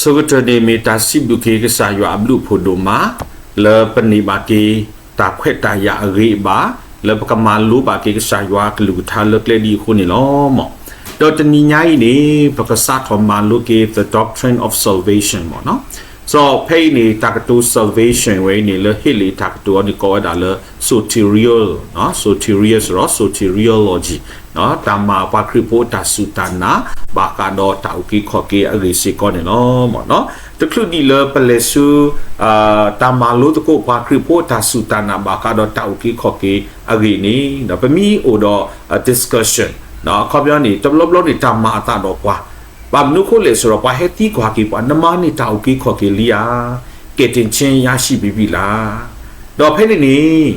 အဆိကတၢၢ်န့ၣ်မ့ၢ်တၢ်စံးဘျုးက့ၤကစၢ်ယွၤအဘျုးအဖှိၣ်ဒိၣ်မး လၢပန့ၢ်ဘၣ်က့ၤ တၢ်ခွဲးတၢ်ယာ်အဂ့ၤအဘၣ် လၢပကမၤလိဘၣ်က့ၤကစၢ်ယွၤအကလုၢ်ကထါလၢကျဲဒ်အံၤအဃိန့ၣ်လီၤ. ဒီးတနံၤညါအံၤန့ၣ် ပကစးထီၣ်မၤလိက့ၤ the doctrine of salvation မ့ၢ်နီၤ. စီၤဖဲအံၤန့ၣ် တၢ်ကတိၤ salvation ဝဲအံၤန့ၣ် လၢဟ့လ့ၣ်တၢ်ကတိၤအီၤန့ၣ် ကိးဝဲဒၣ်လၢ soteriol, soterius ဒီး soteriology တၢ်မၤပှၤခရံာ်ဖိအတၢ်စူၢ်တၢ်နာ် ဘၣ်ဃးဒီးတၢ်အုၣ်က့ၤခီၣ်က့ၤအဂ့ၢ်စ့ၢ်ကီးန့ၣ်လီၤ. တချုးဒံးလၢပလဲၤဆူ တၢ်မၤလိသကိးပှၤခရံာ်ဖိအတၢ်စူၢ်တၢ်နာ်ဘၣ်ဃးဒီးတၢ်အုၣ်က့ၤခီၣ်က့ၤအဂ့ၢ်န့ၣ် ပမ့ၢ်အိၣ်ဒီး discussion အခီပညီန့ၣ် တဘျီဘျီန့ၣ် တၢ်မၤအသးဒီးပှၤ ဘၣ်မနုၤအဃိလဲၣ်ဆိုတော့ ပှၤဟဲသံကွၢ်က့ၤပှၤ နမါန့ၣ်တၢ်အုၣ်က့ၤခီၣ်က့ၤလံဧါ, ကယ်တင်ခြင်းရရှိပြီပြီလား, ဒီးဖဲန့ၣ်န့ၣ်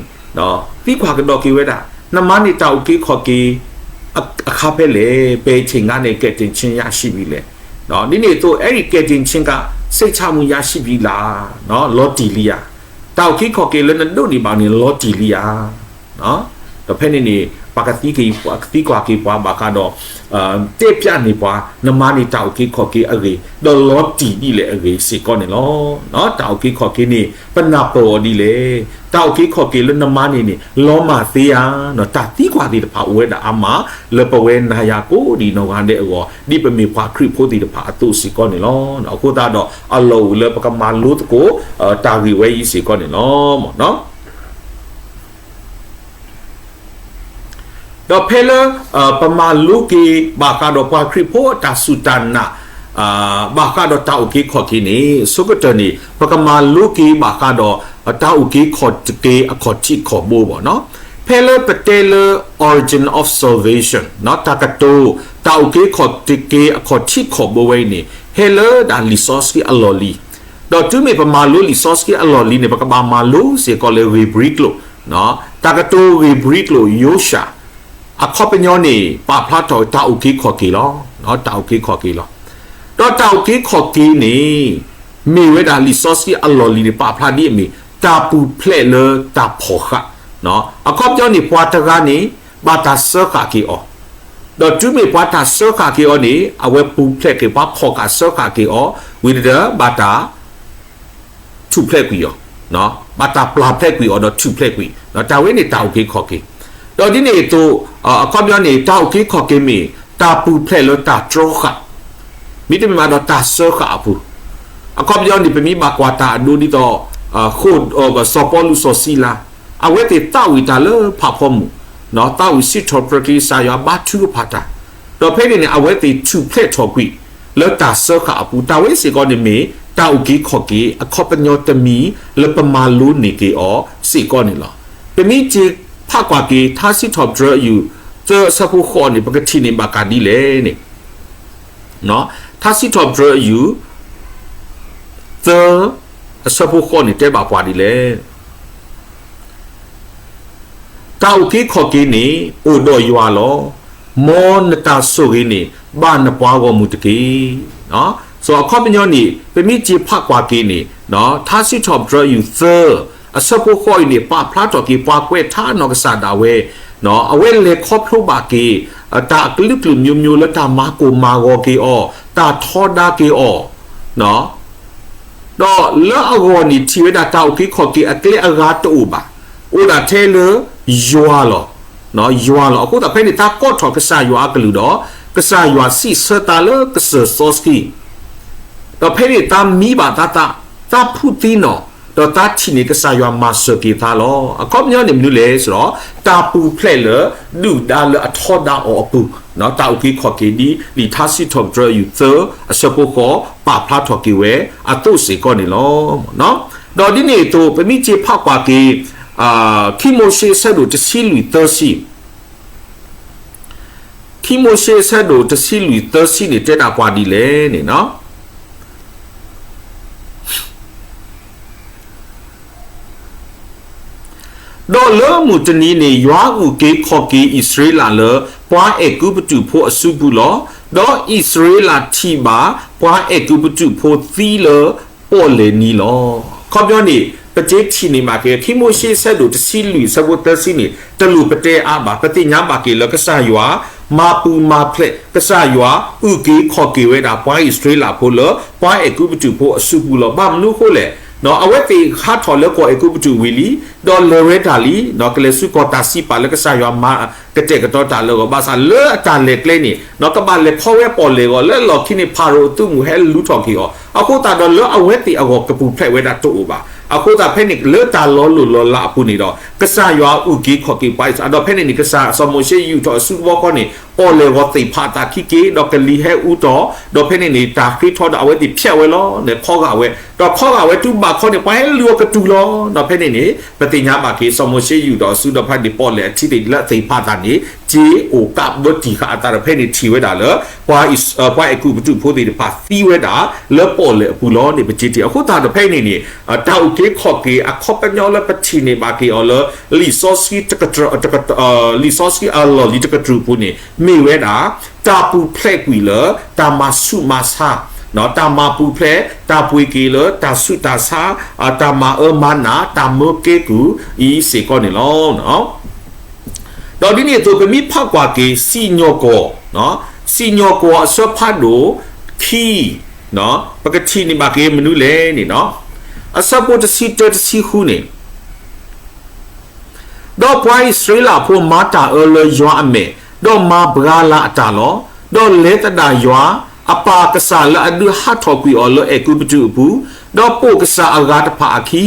သံကွၢ်ကဒီးက့ၤဝဲဒၣ် နမါန့ၣ်တၢ်အုၣ်က့ၤခီၣ်က့ၤ အခါဖဲလဲၣ်, ဘယ်အချိန်ကနေ ကယ်တင်ခြင်းရရှိပြီလဲၣ်. ဒ်န့ၣ်အသိး အဲဒီ ကယ်တင်ခြင်းက စိတ်ချမှုရရှိပြီလား, လီၤတံၢ်လံဧါ, တၢ်အုၣ်က့ၤခီၣ်က့ၤလၢနဒိးန့ၢ်ဘၣ်န့ၣ် လီၤတံၢ်လံဧါ. ဒီးဖဲန့ၣ်န့ၣ် ပှၤကသံကွၢ်က့ၤပှၤဘၣ်ဃးဒီး တဲပျးန့ၢ်ပှၤ နမါန့ၣ်တၢ်အုၣ်က့ၤခီၣ်က့ၤအဂ့ၢ် ဒီးလီၤတံၢ်ဒ်လဲၣ်အဂ့ၢ်စ့ၢ်ကီးန့ၣ်လီၤ. တၢ်အုၣ်က့ၤခီၣ်က့ၤန့ၣ် ပနၢ်ပၢၢ်အီၤဒ်လဲၣ်. တၢ်အုၣ်က့ၤခီၣ်က့ၤလၢနမါန့ၣ်န့ၣ် လီၤမၢ်သ့ဧါ. တၢ်သံကွၢ်သ့ၣ်တဖၣ်အိၣ်ဝဲဒၣ်အါမး လၢပဝဲနၤယၤကိးဒံးနီၢ်ဂၤဒဲးအဂီၢ် ဒ်ပမ့ၢ်ပှၤခရံာ်ဖိသ့ၣ်တဖၣ်အသိးစ့ၢ်ကီးန့ၣ်လီၤ. အဃိသတးဒီး အလီၢ်အိၣ်လၢပကမၤလိသကိး တၢ်ဂ့ၢ်ဝဲအံၤစ့ၢ်ကီးန့ၣ်လီၤ. ဒီးဖဲလၢ ပမၤလိက့ၤဘၣ်ဃးဒီးပှၤခရံာ်ဖိအတၢ်စူၢ်တၢ်နာ် ဘၣ်ဃးဒီးတၢ်အုၣ်က့ၤခီၣ်က့ၤန့ၣ် အဆိကတၢၢ်န့ၣ် ပကမၤလိက့ၤဘၣ်ဃးဒီး တၢ်အုၣ်က့ၤခီၣ်က့ၤအခီၣ်ထံးခီၣ်ဘိဘၣ်နီၤ. ဖဲလၢပတဲလၢ origin of salvation တၢ်ကတိၤ တၢ်အုၣ်က့ၤခီၣ်က့ၤအခီၣ်ထံးခီၣ်ဘိဝဲအံၤန့ၣ် ဟဲလၢဒၣ်လံာ်စီဆှံအလီၢ်လံၤ ဒီးတုၤမ့ၢ်ပမၤလိလံာ်စီဆှံအလီၢ်လံၤန့ၣ် ပကဘၣ်မၤလိစ့ၢ်ကီးလၢဧ့ၤဘြံၤကျိာ်, တၢ်ကတိၤဧ့ၤဘြံၤကျိာ် Yosha အခီပညီန့ၣ် ပာ်ဖျါထီၣ်တၢ်အုၣ်က့ၤခီၣ်က့ၤလီၤ. တၢ်အုၣ်က့ၤခီၣ်က့ၤလီၤ. ဒီးတၢ်အုၣ်က့ၤခီၣ်က့ၤန့ၣ် မ့ၢ်ဝဲဒၣ်လံာ်စီဆှံအလီၢ်လံၤန့ၣ် ပာ်ဖျါဒ်အမ့ၢ် တၢ်ပူၤဖျဲးလၢတၢ်ဖီၣ်ဃာ်, အခီပညီန့ၣ် ပှၤတဂၤန့ၣ် ဘၣ်တၢ်စၢဃာ်က့ၤအီၤ ဒီးတုၤမ့ၢ်ပှၤတၢ်စၢဃာ်က့ၤအီၤန့ၣ် အဝဲပူၤဖျဲးက့ၤ ပှၤဖီၣ်ဃာ်စၢဃာ်က့ၤအီၤ ဝံၤဒီးဘၣ်တၢ် ထူၣ်ဖျဲးကွံာ်အီၤ, ဘၣ်တၢ်ပျၢ်ဖျဲးကွံာ်အီၤဒီးထူၣ်ဖျဲးကွံာ်, တၢ်ဝဲန့ၣ်တၢ်အုၣ်က့ၤခီၣ်က့ၤ, ဒီးဒ်န့ၣ်အသိး အခီပညီန့ၣ် တၢ်အုၣ်က့ၤခီၣ်က့ၤမ့ၢ် တၢ်ပူၤဖျဲးလၢတၢ်တြီဃာ်, မ့တမ့ၢ်ဘၣ်ဒီးတၢ်စၢဃာ်အပူၤ, အခီပညီန့ၣ် ပမ့ၢ်ဘၣ်ကွၢ်တၢ်အဒိဒ်သိး ဃိ စီၤပီလူးစီၤစံလၤ အဝဲသ့ၣ်သးဝံၣ်တၢ်လၢဖးဖီမုၢ်, သးဝံၣ်စံးထီၣ်ပတြၢၤက့ၤကစၢ်ယွၤ ဘါထုကဖၣ်တၢ်, ဒီးဖဲန့ၣ်န့ၣ် အဝဲသ့ၣ်ထူၣ်ဖျဲးထီၣ်ကွံာ် လၢတၢ်စၢဃာ်အပူၤ, တၢ်ဝဲစ့ၢ်ကီးန့ၣ်မ့ၢ် တၢ်အုၣ်က့ၤခီၣ်က့ၤ အခီပညီတမံၤ လၢပမၤလိန့ၢ်က့ၤအီၤစ့ၢ်ကီးန့ၣ်လီၤ. ပမ့ၢ်က့ၤဖးကွၢ်က့ၤ ထါစံးထီၣ်ပတြၢၤအယုၢ် သၢအဆၢဖိဃိးန့ၣ် ပကထံၣ်န့ၢ်ဘၣ်က့ၤဒ်လဲၣ်န့ၣ် ထါစံးထီၣ်ပတြၢၤအယုၢ် သၢ အဆၢဖိဃိးန့ၣ် တဲဘၣ်ပှၤဒ်လဲၣ်. တၢ်အုၣ်က့ၤခီၣ်က့ၤန့ၣ် အိၣ်ဒီးယွၤလီၤ. မ်နတၢ်ဆိၣ်ဂ့ၤန့ၣ် ဘၣ်နပှၤဂီၢ်မုၢ်တက့ၢ်. အခီပညီန့ၣ် ပမ့ၢ်က့ၤဖးကွၢ်က့ၤန့ၣ် ထါစံးထီၣ်ပတြၢၤအယုၢ်သၢ အဆၢဖိဃိးအံၤန့ၣ် ပာ်ဖျါထီၣ်က့ၤ ပှၤကွဲးထါနီၢ်ကစၢ်ဒၣ်ဝဲ အဝဲလဲၤခီဖျိဘၣ်က့ၤ တၢ်အကလုာ်ကလုာ်မျိုးမျိုး လၢတၢ်မၤကိၢ်မၤဂီၤက့ၤအီၤ, တၢ်ထီဒါက့ၤအီၤ ဒီးလၢအဂီၢ်န့ၣ် ထံၣ်ဝဲဒၣ်တၢ်အုၣ်က့ၤခီၣ်က့ၤအကျဲအဂၤတအိၣ်ဘၣ်, အိၣ်ဒၣ်ထဲလၢ ယွၤလီၤ. ယွၤလီၤ. အဃိသတးဖဲန့ၣ် တၢ်ကိးထီၣ်ကစၢ်ယွၤအကလုၢ်ဒီး ကစၢ်ယွၤစံးဆၢသးလၢကစၢၢ်စီဆှံ ဒီးဖဲန့ၣ် တၢ်မံဘၣ်သးသး, တၢ်ဖုးသံနီၢ်, ဒီးတၢ်ထံၣ်န့ၢ်ကစၢ်ယွၤမၤစၢၤက့ၤသးလီၤ. အခီပညီန့ၣ်မနုၤလဲၣ်ဆိုဒီး တၢ်ပူၤဖျဲးလၢ ဒုၣ်ဒါလၢအထီဒါအီၤအပူၤ, တၢ်အုၣ်က့ၤခီၣ်က့ၤဒ် လံာ်ထါစံးထီၣ်ပတြၢၤအယုၢ်သၢ အဆၢဖိဃိး ပာ်ဖျါထီၣ်က့ၤဝဲအသိးစ့ၢ်ကီးန့ၣ်လီၤ. ဒီးဒ်န့ၣ်အသိး ပမ့ၢ်က့ၤဖးကွၢ်က့ၤ ခံမိၤၡ့အဆၢဒိၣ်တဆံလွံၢ်သၢဆံ ခံမိၤၡ့အဆၢဒိၣ်တဆံလွံၢ်သၢဆံန့ၣ် တဲဒၣ်ပှၤဒ်လဲၣ်န့ၣ် ဒီးလၢမုၢ်တနံၤန့ၣ် ယွၤအုၣ်က့ၤခီၣ်က့ၤအံၣ်စရ့လးလၢ ပှၤအဲၤကူပတူးဖိအစုပူၤလီၤ. ဒီးအံၣ်စရ့လးထံၣ်ဘၣ် ပှၤအဲၤကူပတူးဖိသံလၢပီၣ်လဲၣ်နံၤလီၤ. အခီပညီန့ၣ် ပကထံၣ်န့ၢ်ဘၣ်က့ၤ ခံမိၤၡ့အဆၢဒိၣ်တဆံလွံၢ်အဆၢဖိသၢဆံန့ၣ် တလိၣ်ပတဲအါဘၣ် ပသ့ၣ်ညါဘၣ်က့ၤလၢကစၢ်ယွၤ မၤပူၤမၤဖျဲး ကစၢ်ယွၤအုၣ်က့ၤခီၣ်က့ၤဝဲဒၣ် ပှၤအံၣ်စရ့လးဖိလၢ ပှၤအဲၤကူပတူးဖိအစုပူၤလီၤ. ဘၣ်မနုၤအဃိလဲၣ်, အဝဲသ့ၣ်ဟးထီၣ်လၢကီၢ်အဲၤကူပတူးဝံၤလံ, ဒီးလဲၤဝဲတၢ်လံ, ကလဲၤဆူကီၢ်တၢ်စံးပာ်လၢကစၢ်ယွၤမၤကတဲာ်ကတီၤတၢ်လၢအဂီၢ်, ဘၣ်ဆၣ်လၢအတၢ်လဲၤကျဲန့ၣ် ကဘၣ်လဲၤခီဝဲပီၣ်လဲၣ်အဂီၢ်, လၢလီၢ်ခံန့ၣ် ဖၤရိၤအသုးမုၢ်ဟဲလူၤထီၣ်က့ၤအီၤ, အဃိသတးဒီးလၢအဝဲသ့ၣ်အဂီၢ်ကပူၤဖျဲးဝဲဒၣ်တအိၣ်ဘၣ်. အဃိသတးဖဲန့ၣ် လၢတၢ်လီၤလိၢ်လီၤလးအပူၤန့ၣ်ဒီး ကစၢ်ယွၤအုၣ်က့ၤခီၣ်က့ၤပှၤအံၣ်စရ့လး, ဒီးဖဲန့ၣ်န့ၣ် ကစၢ်စီၤမိၤၡ့ယူာ်ထီၣ်အစုကဝီၤခီန့ၣ် ပီၣ်လဲၣ်အဂီၢ်သ့ၣ်ဖးအသးခံက့ၤ, ဒီးကလံၤဟဲအူတီၤ, ဒီးဖဲန့ၣ်န့ၣ် တၢ်ဃ့ထီဒီးအဝဲသ့ၣ်ဖျဲးဝဲလီၤ. လဲၤခီဂာ်ဝဲ, ဒီးခီဂာ်ဝဲတုၤဘၣ်ခီန့ၣ် ပှၤဟဲလုၢ်အီၤကတုၤလီၤ. ဒီးဖဲန့ၣ်န့ၣ် ပသ့ၣ်ညါဘၣ်က့ၤ စီၤမိၤၡ့ယူာ်ထီၣ်အစုဒီးဖဲန့ၣ် ပီၣ်လဲၣ်အထံသ့ၣ်လၢသ့ၣ်ဖးအသးန့ၣ် က့ၤအိၣ်ကးဘၢတံၢ်ဃာ်အသးဒီး ဖဲန့ၣ်ထံၣ်ဝဲဒၣ်လၢ ပှၤအဲၤကူပတူးဖိသ့ၣ်တဖၣ်သံဝဲဒၣ် လၢပီၣ်လဲၣ်အပူၤလီၤန့ၣ် ပက့ၤထံၣ်. အဃိသတးဒီးဖဲန့ၣ်န့ၣ် တၢ်အုၣ်က့ၤခီၣ်က့ၤအခီပညီလၢပထံၣ်န့ၢ်ဘၣ်က့ၤအီၤလၢ လံာ်စီဆှံ လံာ်စီဆှံအလီၢ်လံၤတကတြူၢ်အပူၤန့ၣ် မ့ၢ်ဝဲဒၣ် တၢ်ပူၤဖျဲးကွံာ်လၢ တၢ်မၤဆူးမၤဆါ, တၢ်မၤပူၤဖျဲး, တၢ်ပှ့ၤက့ၤလၢ တၢ်ဆူးတၢ်ဆါ, တၢ်မၤအၢမၤနး, တၢ်မၢကဲကုၢ်အံၤစ့ၢ်ကီးန့ၣ်လီၤ. ဒီးဒ်န့ၣ်အသိး ပမ့ၢ်ဖးကွၢ်က့ၤ စံၣ်ညီၣ်ကွီၢ်, စံၣ်ညီၣ်ကွီၢ်အဆၢဖးဒိၣ်ခံ, ပကထံၣ်န့ၢ်ဘၣ်က့ၤမနုၤလဲၣ်န့ၣ်, အဆၢဖိတဆံတၢတဆံဃုန့ၣ် ဒီးပှၤအံၣ်စရ့လးဖိမၤတၢ်အၢလၢယွၤအမဲာ်, ဒီးမၤဘှါလၢအတၢ်လီၤ. ဒီးလဲၤသဒၣ်ယွၤအပၢ်ကစၢ်လၢအဒုးဟးထီၣ်ကွံာ်အီၤလၢအဲၤကူပတူးအပူၤ, ဒီးပိာ်ကစၢ်အဂၤတဖၣ်အခံ,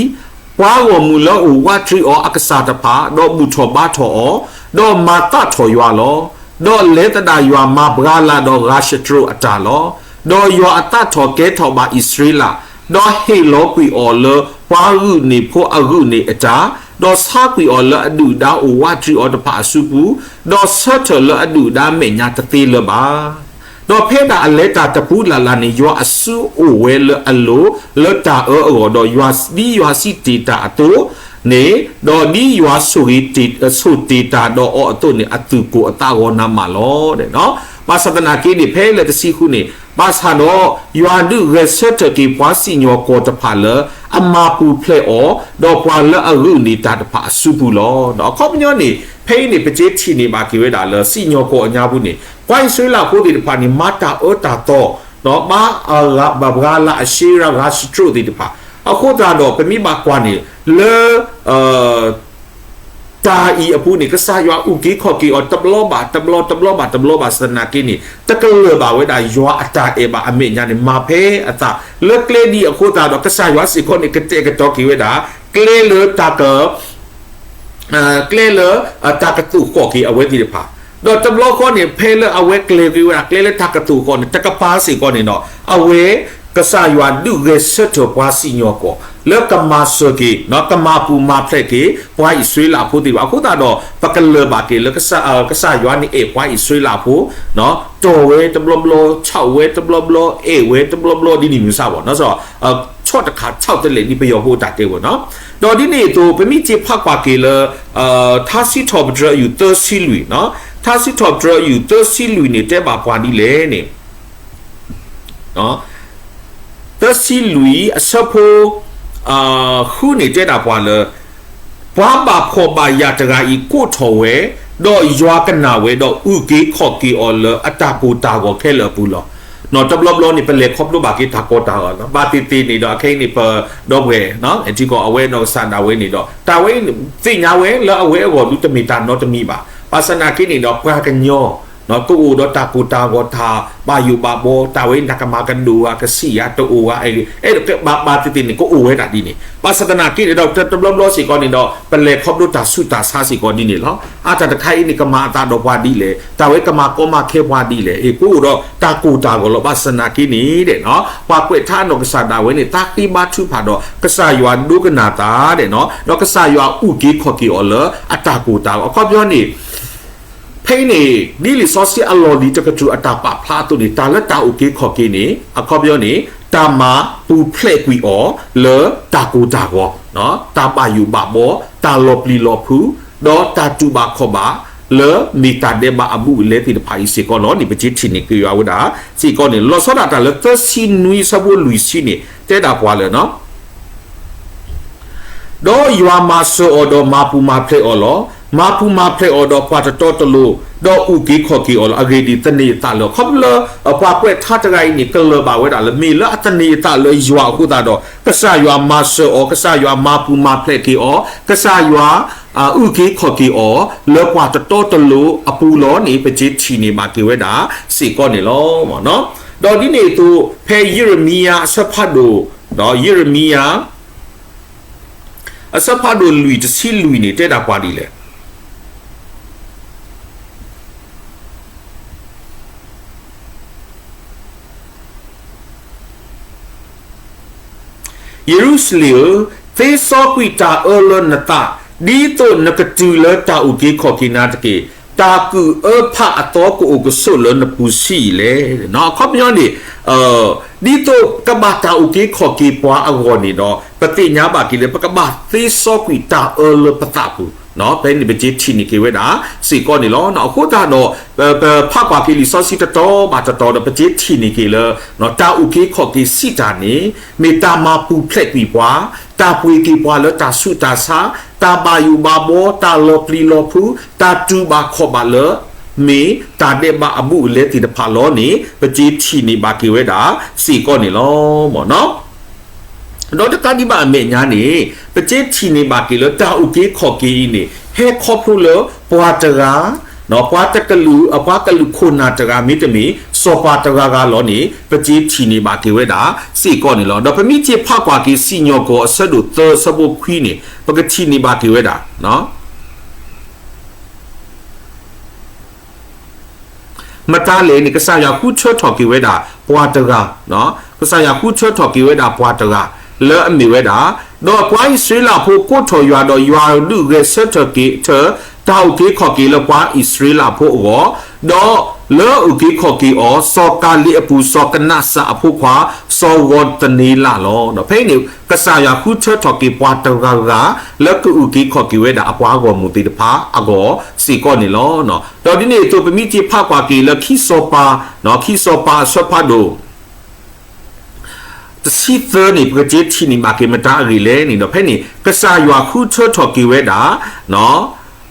ပှၤဂီၢ်မုၢ်လၢအအိၣ်ဝးတရံးအီၤအကစၢ်တဖၣ်, ဒီးဘူၣ်ထီၣ်ဘါထီၣ်အီၤ, ဒီးမၤသးထီၣ်ယွၤလီၤ. ဒီးလဲၤသဒၣ်ယွၤမၤဘှါလၢဒီးဂၤရှတြိာ်အတၢ်လီၤ. ဒီးယွၤအသးထီၣ်ကဲထီၣ်ဘၣ်အံၣ်စရ့လး, ဒီးဟ့ၣ်လီၤကွံာ်အီၤလၢပှၤဂုာ်န့ၢ်ဖိအဂုာ်န့ၢ်အတၢ်, ဒီးဆါကွံာ်အီၤလၢအဒုၣ်ဒါအိၣ်ဝးတရံးအီၤတဖၣ်အစုပူၤ, ဒီးဆၢထၢၣ်လၢအဒုၣ်ဒါမဲာ်ညါတသ့လၢၤဘၣ်. ဒီးဖဲဒၣ်အလဲၤတၢ်တပူၤလၢ်လၢ်န့ၣ် ယွၤအစုအိၣ်ဝဲလၢအလိၤ လၢတၢ်အၢအဂီၢ်, ဒီးယွၤဒ်ယွၤစံးတ့ၢ်တၢ်အသိးန့ၣ်, ဒီးဒ်ယွၤဆိၣ်ဂ့ၤတ့ၢ်, ဆိၣ်တ့ၢ်တၢ်ဒီးအီၤအသိးန့ၣ် အသူၣ်ကိၢ်အသးဂီၤနးမးလီၤ. ဘၣ်ဆၣ်သနာ်က့န့ၣ် ဖဲလၢတဆံဃုန့ၣ်, ဘၣ်ဆၣ်ဒီးယွၤဒုးဂဲၤဆၢထၢၣ်က့ၤပှၤစံၣ်ညီၣ်ကွီၢ်တဖၣ်လၢ အမၤပူၤဖျဲးအီၤ, ဒီးပှၤလၢအဂုာ်န့ၢ်တၢ်တဖၣ်အစုပူၤလီၤ. ဒီးအခီပညီန့ၣ် ဖဲအံၤန့ၣ် ပကထံၣ်န့ၢ်ဘၣ်က့ၤဝဲဒၣ်လၢ စံၣ်ညီၣ်ကွီၢ်အညါပူၤန့ၣ် ပှၤအံၣ်စရ့လးဖိသ့ၣ်တဖၣ်န့ၣ် မၤတၢ်အၢတၢ်သီ, ဘါအဂၤဘၣ်ဘှါလၢအရှ့ရၢ်ဂၤရှတြိာ်သ့ၣ်တဖၣ်, အဃိသတးဒီး ပမ့ၢ်ဘၣ်ကွၢ်န့ၣ် လၢ တၢ်အံၤအပူၤန့ၣ် ကစၢ်ယွၤအုၣ်က့ၤခီၣ်က့ၤအီၤ တဘျီဘၣ်တဘျီ တဘျီဘၣ်တဘျီဘၣ်ဆၣ်သနာ်က့န့ၣ် တကလၢၤဘၣ်ဝဲဒၣ်ယွၤအတၢ်အဲၣ်ဘၣ်အမဲာ်ညါန့ၣ် မၤဖဲအသး လၢကျဲဒ်အံၤအဃိသတးဒီး ကစၢ်ယွၤစ့ၢ်ကီးန့ၣ် ကတဲာ်ကတီၤက့ၤဝဲဒၣ် ကျဲလၢတၢ်က ကျဲလၢ တၢ်ကသိၣ်ဃီၣ်က့ၤအဝဲသ့ၣ်တဖၣ်, ဒီးတဘျီဃီန့ၣ် ဖဲလၢအဝဲကျဲၤက့ၤဝဲဒၣ် ကျဲလၢတၢ်ကသိၣ်ဃီၣ်န့ၣ် တကပၤစ့ၢ်ကီးန့ၣ်ဒီး အဝဲ ကစၢ်ယွၤဒုးဂဲၤဆၢထၢၣ်ပှၤစံၣ်ညီၣ်ကွီၢ် လၢကမၤစၢၤက့ၤ ကမၤပူၤမၤဖျဲးက့ၤ ပှၤအံၣ်စရ့လးဖိသ့ၣ်တဖၣ် အဃိသတးဒီး ပကလၢၤဘၣ်က့ၤလၢ ကစၢ်ယွၤန့ၣ်အဲၣ်ပှၤအံၣ်စရ့လးဖိ တီၢ်ဝဲတဘျီဘျီ ဆီၣ်ဝဲတဘျီဘျီ အဲၣ်ဝဲတဘျီဘျီ ဒ်န့ၣ်မုၢ်ဆါဘၣ် ဆီၣ်တခါဆီၣ်တလဲၣ်ဒ်ပယီၤဖိအတၢ်တဲဝဲနီၤ, ဒီးဒ်န့ၣ်အသိး ပမ့ၢ်က့ၤဖးကွၢ်က့ၤလၢ ထါစံးထီၣ်ပတြၢၤအယုၢ်သၢဆံလွံၢ်, ထါစံးထီၣ်ပတြၢၤအယုၢ်သၢဆံလွံၢ်န့ၣ် တဲဘၣ်ပှၤဒ်လဲၣ်န့ၣ် သၢဆံလွံၢ်အဆၢဖိ ဃုန့ၣ်တဲဒၣ်ပှၤလၢ ပှၤဘၣ်ဖှီၣ်ဘၣ်ယာ်တဂၤအံၤကိးထီၣ်ဝဲ, ဒီးယွၤကနၣ်ဝဲ ဒီးအုၣ်က့ၤခီၣ်က့ၤအီၤလၢအတၢ်ကိၢ်တၢ်ဂီၤခဲလၢာ်အပူၤလီၤ. တဘျီဘျီန့ၣ် ပလဲၤခီဖျိဘၣ်က့ၤတၢ်ကီတၢ်ဂီၤလီၤ. ဘၣ်သ့ၣ်သ့ၣ်န့ၣ်ဒီး အခဲအံၤန့ၣ် ပဒီပုၢ်ဝဲၢ် ထံကီၢ်အဝဲနီၢ်ကစၢ်ဒၣ်ဝဲန့ၣ်ဒီး တၢ်ဝဲသ့ၣ်ညါဝဲလၢအဝဲအဂီၢ်ဒုးတမ့ၢ်တၢ်နီတမံၤဘၣ်. ဘၣ်ဆၣ်သနာ်က့န့ၣ်ဒီး ပှၤကညီ ကအိၣ်ဒီးတၢ်ကိၢ်တၢ်ဂီၤ တၢ်ဘၣ်ယိၣ်ဘၣ်ဘှီ တၢ်ဝဲန့ၣ် တၢ်ကမၤကဒိၣ်ဧါ ကဆံးဧါ တအိၣ်ဧါ အဲၣ်ဒိးကဘၣ်ဘၣ်သ့ၣ်သ့ၣ်န့ၣ် ကအိၣ်ဝဲဒၣ်ဒ်န့ၣ်. ဘၣ်ဆၣ်သနာ်က့န့ၣ်ဒီး တဘျီဘျီစ့ၢ်ကီးန့ၣ်ဒီး ပလဲၤခီဖျိတၢ်ဆူးတၢ်ဆါစ့ၢ်ကီးဒ်န့ၣ်လီၤ. အါတၢ်တခါအံၤန့ၣ် ကမၤအသးဒီးပှၤဒ်လဲၣ်, တၢ်ဝဲကမၤကီမၤခဲပှၤဒ်လဲၣ်, အ့ၣ် ကအိၣ်ဒီးတၢ်ကိၢ်တၢ်ဂီၤလီၤ. ဘၣ်ဆၣ်သနာ်က့န့ၣ်ဒီး ပှၤကွဲးထါနီၢ်ကစၢ်ဒၣ်ဝဲန့ၣ် သးဃ့ဘါထုကဖၣ်ဒီး ကစၢ်ယွၤဒိကနၣ်သးဒီး ဒီးကစၢ်ယွၤအုၣ်က့ၤခီၣ်က့ၤအီၤလၢအတၢ်ကိၢ်တၢ်ဂီၤ အခီပညီန့ၣ် ဖဲအံၤန့ၣ် ဒ်လံာ်စီဆှံအလီၢ်လံၤတကတြူၢ်အတၢ်ပာ်ဖျါအသိးန့ၣ် တၢ်လၢတၢ်အုၣ်က့ၤခီၣ်က့ၤန့ၣ် အခီပညီန့ၣ် တၢ်မၤပူၤဖျဲးကွံာ်အီၤလၢတၢ်ကိၢ်တၢ်ဂီၤ, တၢ်ဘၣ်ယိၣ်ဘၣ်ဘှီ, တၢ်လီၤပျံၤလီၤဖုး, ဒီးတၢ်တူၢ်ဘၣ်ခီၣ်ဘၣ် လၢမ့ၢ်တၢ်ဒဲးဘးအဘူးအလဲသ့ၣ်တဖၣ်အံၤစ့ၢ်ကီးလီၤ. န့ၣ်ပက့ၤထံၣ်န့ၢ်က့ၤယွၤဝဲဒၣ်စ့ၢ်ကီးန့ၣ် လီၤဆီဒၣ်တၢ်လၢသၢဆံနွံအဆၢဖိလွံၢ်ဆံန့ၣ် တဲဒၣ်ပှၤလၢ ဒီးယွၤမၤစၢၤအီၤဒီးမၤပူၤမၤဖျဲးအီၤလီၤ. မၤပူၤမၤဖျဲးအီၤဒီးပှၤတတီတလိၤ, ဒီးအုၣ်က့ၤခီၣ်က့ၤအီၤလီၤ. အဂ့ၢ်ဒ်အံၤ, သန့ၤအသးလၢ, ခီဖျိလၢ ပှၤကွဲးထါတဂၤအံၤန့ၣ် ကလၢၤဘၣ်ဝဲဒၣ်လၢ မ့ၢ်လၢအသန့ၤအသးလၢယွၤအဃိသတးဒီး ကစၢ်ယွၤမၤစၢၤအီၤ, ကစၢ်ယွၤမၤပူၤမၤဖျဲးက့ၤအီၤ, ကစၢ်ယွၤ အုၣ်က့ၤခီၣ်က့ၤအီၤ လၢပှၤတတီတလိၤအပူၤလီၤန့ၣ် ပကထံၣ်န့ၢ်ဘၣ်က့ၤဝဲဒၣ်စ့ၢ်ကီးန့ၣ်လီၤ. ဒီးဒ်န့ၣ်အသိး ဖဲယံးရမံယၤအဆၢဖးဒိၣ်, ယံးရမံယၤ အဆၢဖးဒိၣ်လွံၢ်တဆံလွံၢ်န့ၣ် တဲဒၣ်ပှၤဒ်လဲၣ်. ယရူၤၡလ့ၣ်ဧၢ, သ့စီကွံာ်တၢ်အၢလၢနသး, ဒ်သိးနကတုၤလၢတၢ်အုၣ်က့ၤခီၣ်က့ၤနၤတက့ၢ်. တၢ်ကုၢ်အၢဖးအသီကအိၣ်ကဆိးလၢနပူၤဆံးအံၤလဲၣ်. အခီပညီန့ၣ် ဒ်သိးကဘၣ်တၢ်အုၣ်က့ၤခီၣ်က့ၤပှၤအဂီၢ်န့ၣ်ဒီး ပသ့ၣ်ညါဘၣ်က့ၤလၢ ပကဘၣ်သ့စီကွံာ်တၢ်အၢလၢပသးပူၤ, ဖဲန့ၣ်ပကထံၣ်န့ၢ်က့ၤဝဲဒၣ်စ့ၢ်ကီးန့ၣ်လီၤ. အဃိသတးဒီး ပဖးကွၢ်က့ၤလံာ်စီဆှံတတီၤဘၣ်တတီၤဒီး ပကထံၣ်န့ၢ်က့ၤလၢ တၢ်အုၣ်က့ၤခီၣ်က့ၤစံးတၢ်န့ၣ် မ့ၢ်တၢ်မၤပူၤဖျဲးကွံာ်ပှၤ, တၢ်ပှ့ၤက့ၤပှၤလၢတၢ်ဆူးတၢ်ဆါ, တၢ်ဘၣ်ယိၣ်ဘၣ်ဘီ, တၢ်လီၤပျံၤလီၤဖုး, တၢ်တူၢ်ဘၣ်ခီၣ်ဘၣ်လၢ မ့ၢ်တၢ်ဒဲးဘးအဘူးအလဲသ့ၣ်တဖၣ်လီၤန့ၣ် ပကထံၣ်န့ၢ်ဘၣ်က့ၤဝဲဒၣ်စ့ၢ်ကီးန့ၣ်လီၤ. ဒီးတကးဒံးဘၣ်အမဲာ်ညါန့ၣ် ပကထံၣ်န့ၢ်ဘၣ်က့ၤလၢတၢ်အုၣ်က့ၤခီၣ်က့ၤအံၤန့ၣ် ဟဲခီဖျိလၢပှၤတဂၤ, ပှၤတကလုာ်, ပှၤကလုာ်ခိၣ်နၢ်တဂၤ မ့တမ့ၢ် စီၤပၤတဂၤဂၤလီၤန့ၣ် ပကထံၣ်န့ၢ်ဘၣ်က့ၤဝဲဒၣ်စ့ၢ်ကီးန့ၣ်လီၤ. ဒီးပမ့ၢ်က့ၤဖးကွၢ်က့ၤစံၣ်ညီၣ်ကွီၢ်အဆၢဒိၣ်သၢအဆၢဖိခွံန့ၣ် ပကထံၣ်န့ၢ်ဘၣ်က့ၤဝဲဒၣ် မတၤလဲၣ်န့ၣ် ကစၢ်ယွၤဃုထၢထီၣ်က့ၤဝဲဒၣ်ပှၤတဂၤ, ကစၢ်ယွၤဃုထၢထီၣ်က့ၤဝဲဒၣ်ပှၤတဂၤ လၢအမ့ၢ်ဝဲဒၣ်, ဒီးပှၤအံၣ်စရ့လးဖိကိးထီၣ်ယွၤဒီး ယွၤဒုးဂဲၤဆၢထၢၣ်က့ၤ တၢ်အုၣ်က့ၤခီၣ်က့ၤလၢပှၤအံၣ်စရ့လးဖိအဂီၢ်, ဒီးလၢအုၣ်က့ၤခီၣ်က့ၤအီၤ စီၤကၤလ့းအပူၤ စီၤကနးစၢ်အဖိခွါ စီၤဂီၤသန့လးလီၤ. ဖဲအံၤန့ၣ် ကစၢ်ယွၤဃုထၢထီၣ်က့ၤပှၤတဂၤဂၤ လၢကအုၣ်က့ၤခီၣ်က့ၤဝဲဒၣ်အပှၤဂီၢ်မုၢ်သ့ၣ်တဖၣ်အဂီၢ်စ့ၢ်ကီးန့ၣ်လီၤ. ဒီးဒ်န့ၣ်အသိး ပမ့ၢ်က့ၤဖးကွၢ်က့ၤလၢခံစီၤပၤ, ခံစီၤပၤအဆၢဖးဒိၣ် တဆံသၢန့ၣ် ပကက့ၤထံၣ်န့ၢ်ဘၣ်က့ၤမတၤအဂ့ၢ်လဲၣ်န့ၣ်ဒီး ဖဲန့ၣ် ကစၢ်ယွၤဃုထၢထီၣ်က့ၤဝဲဒၣ်,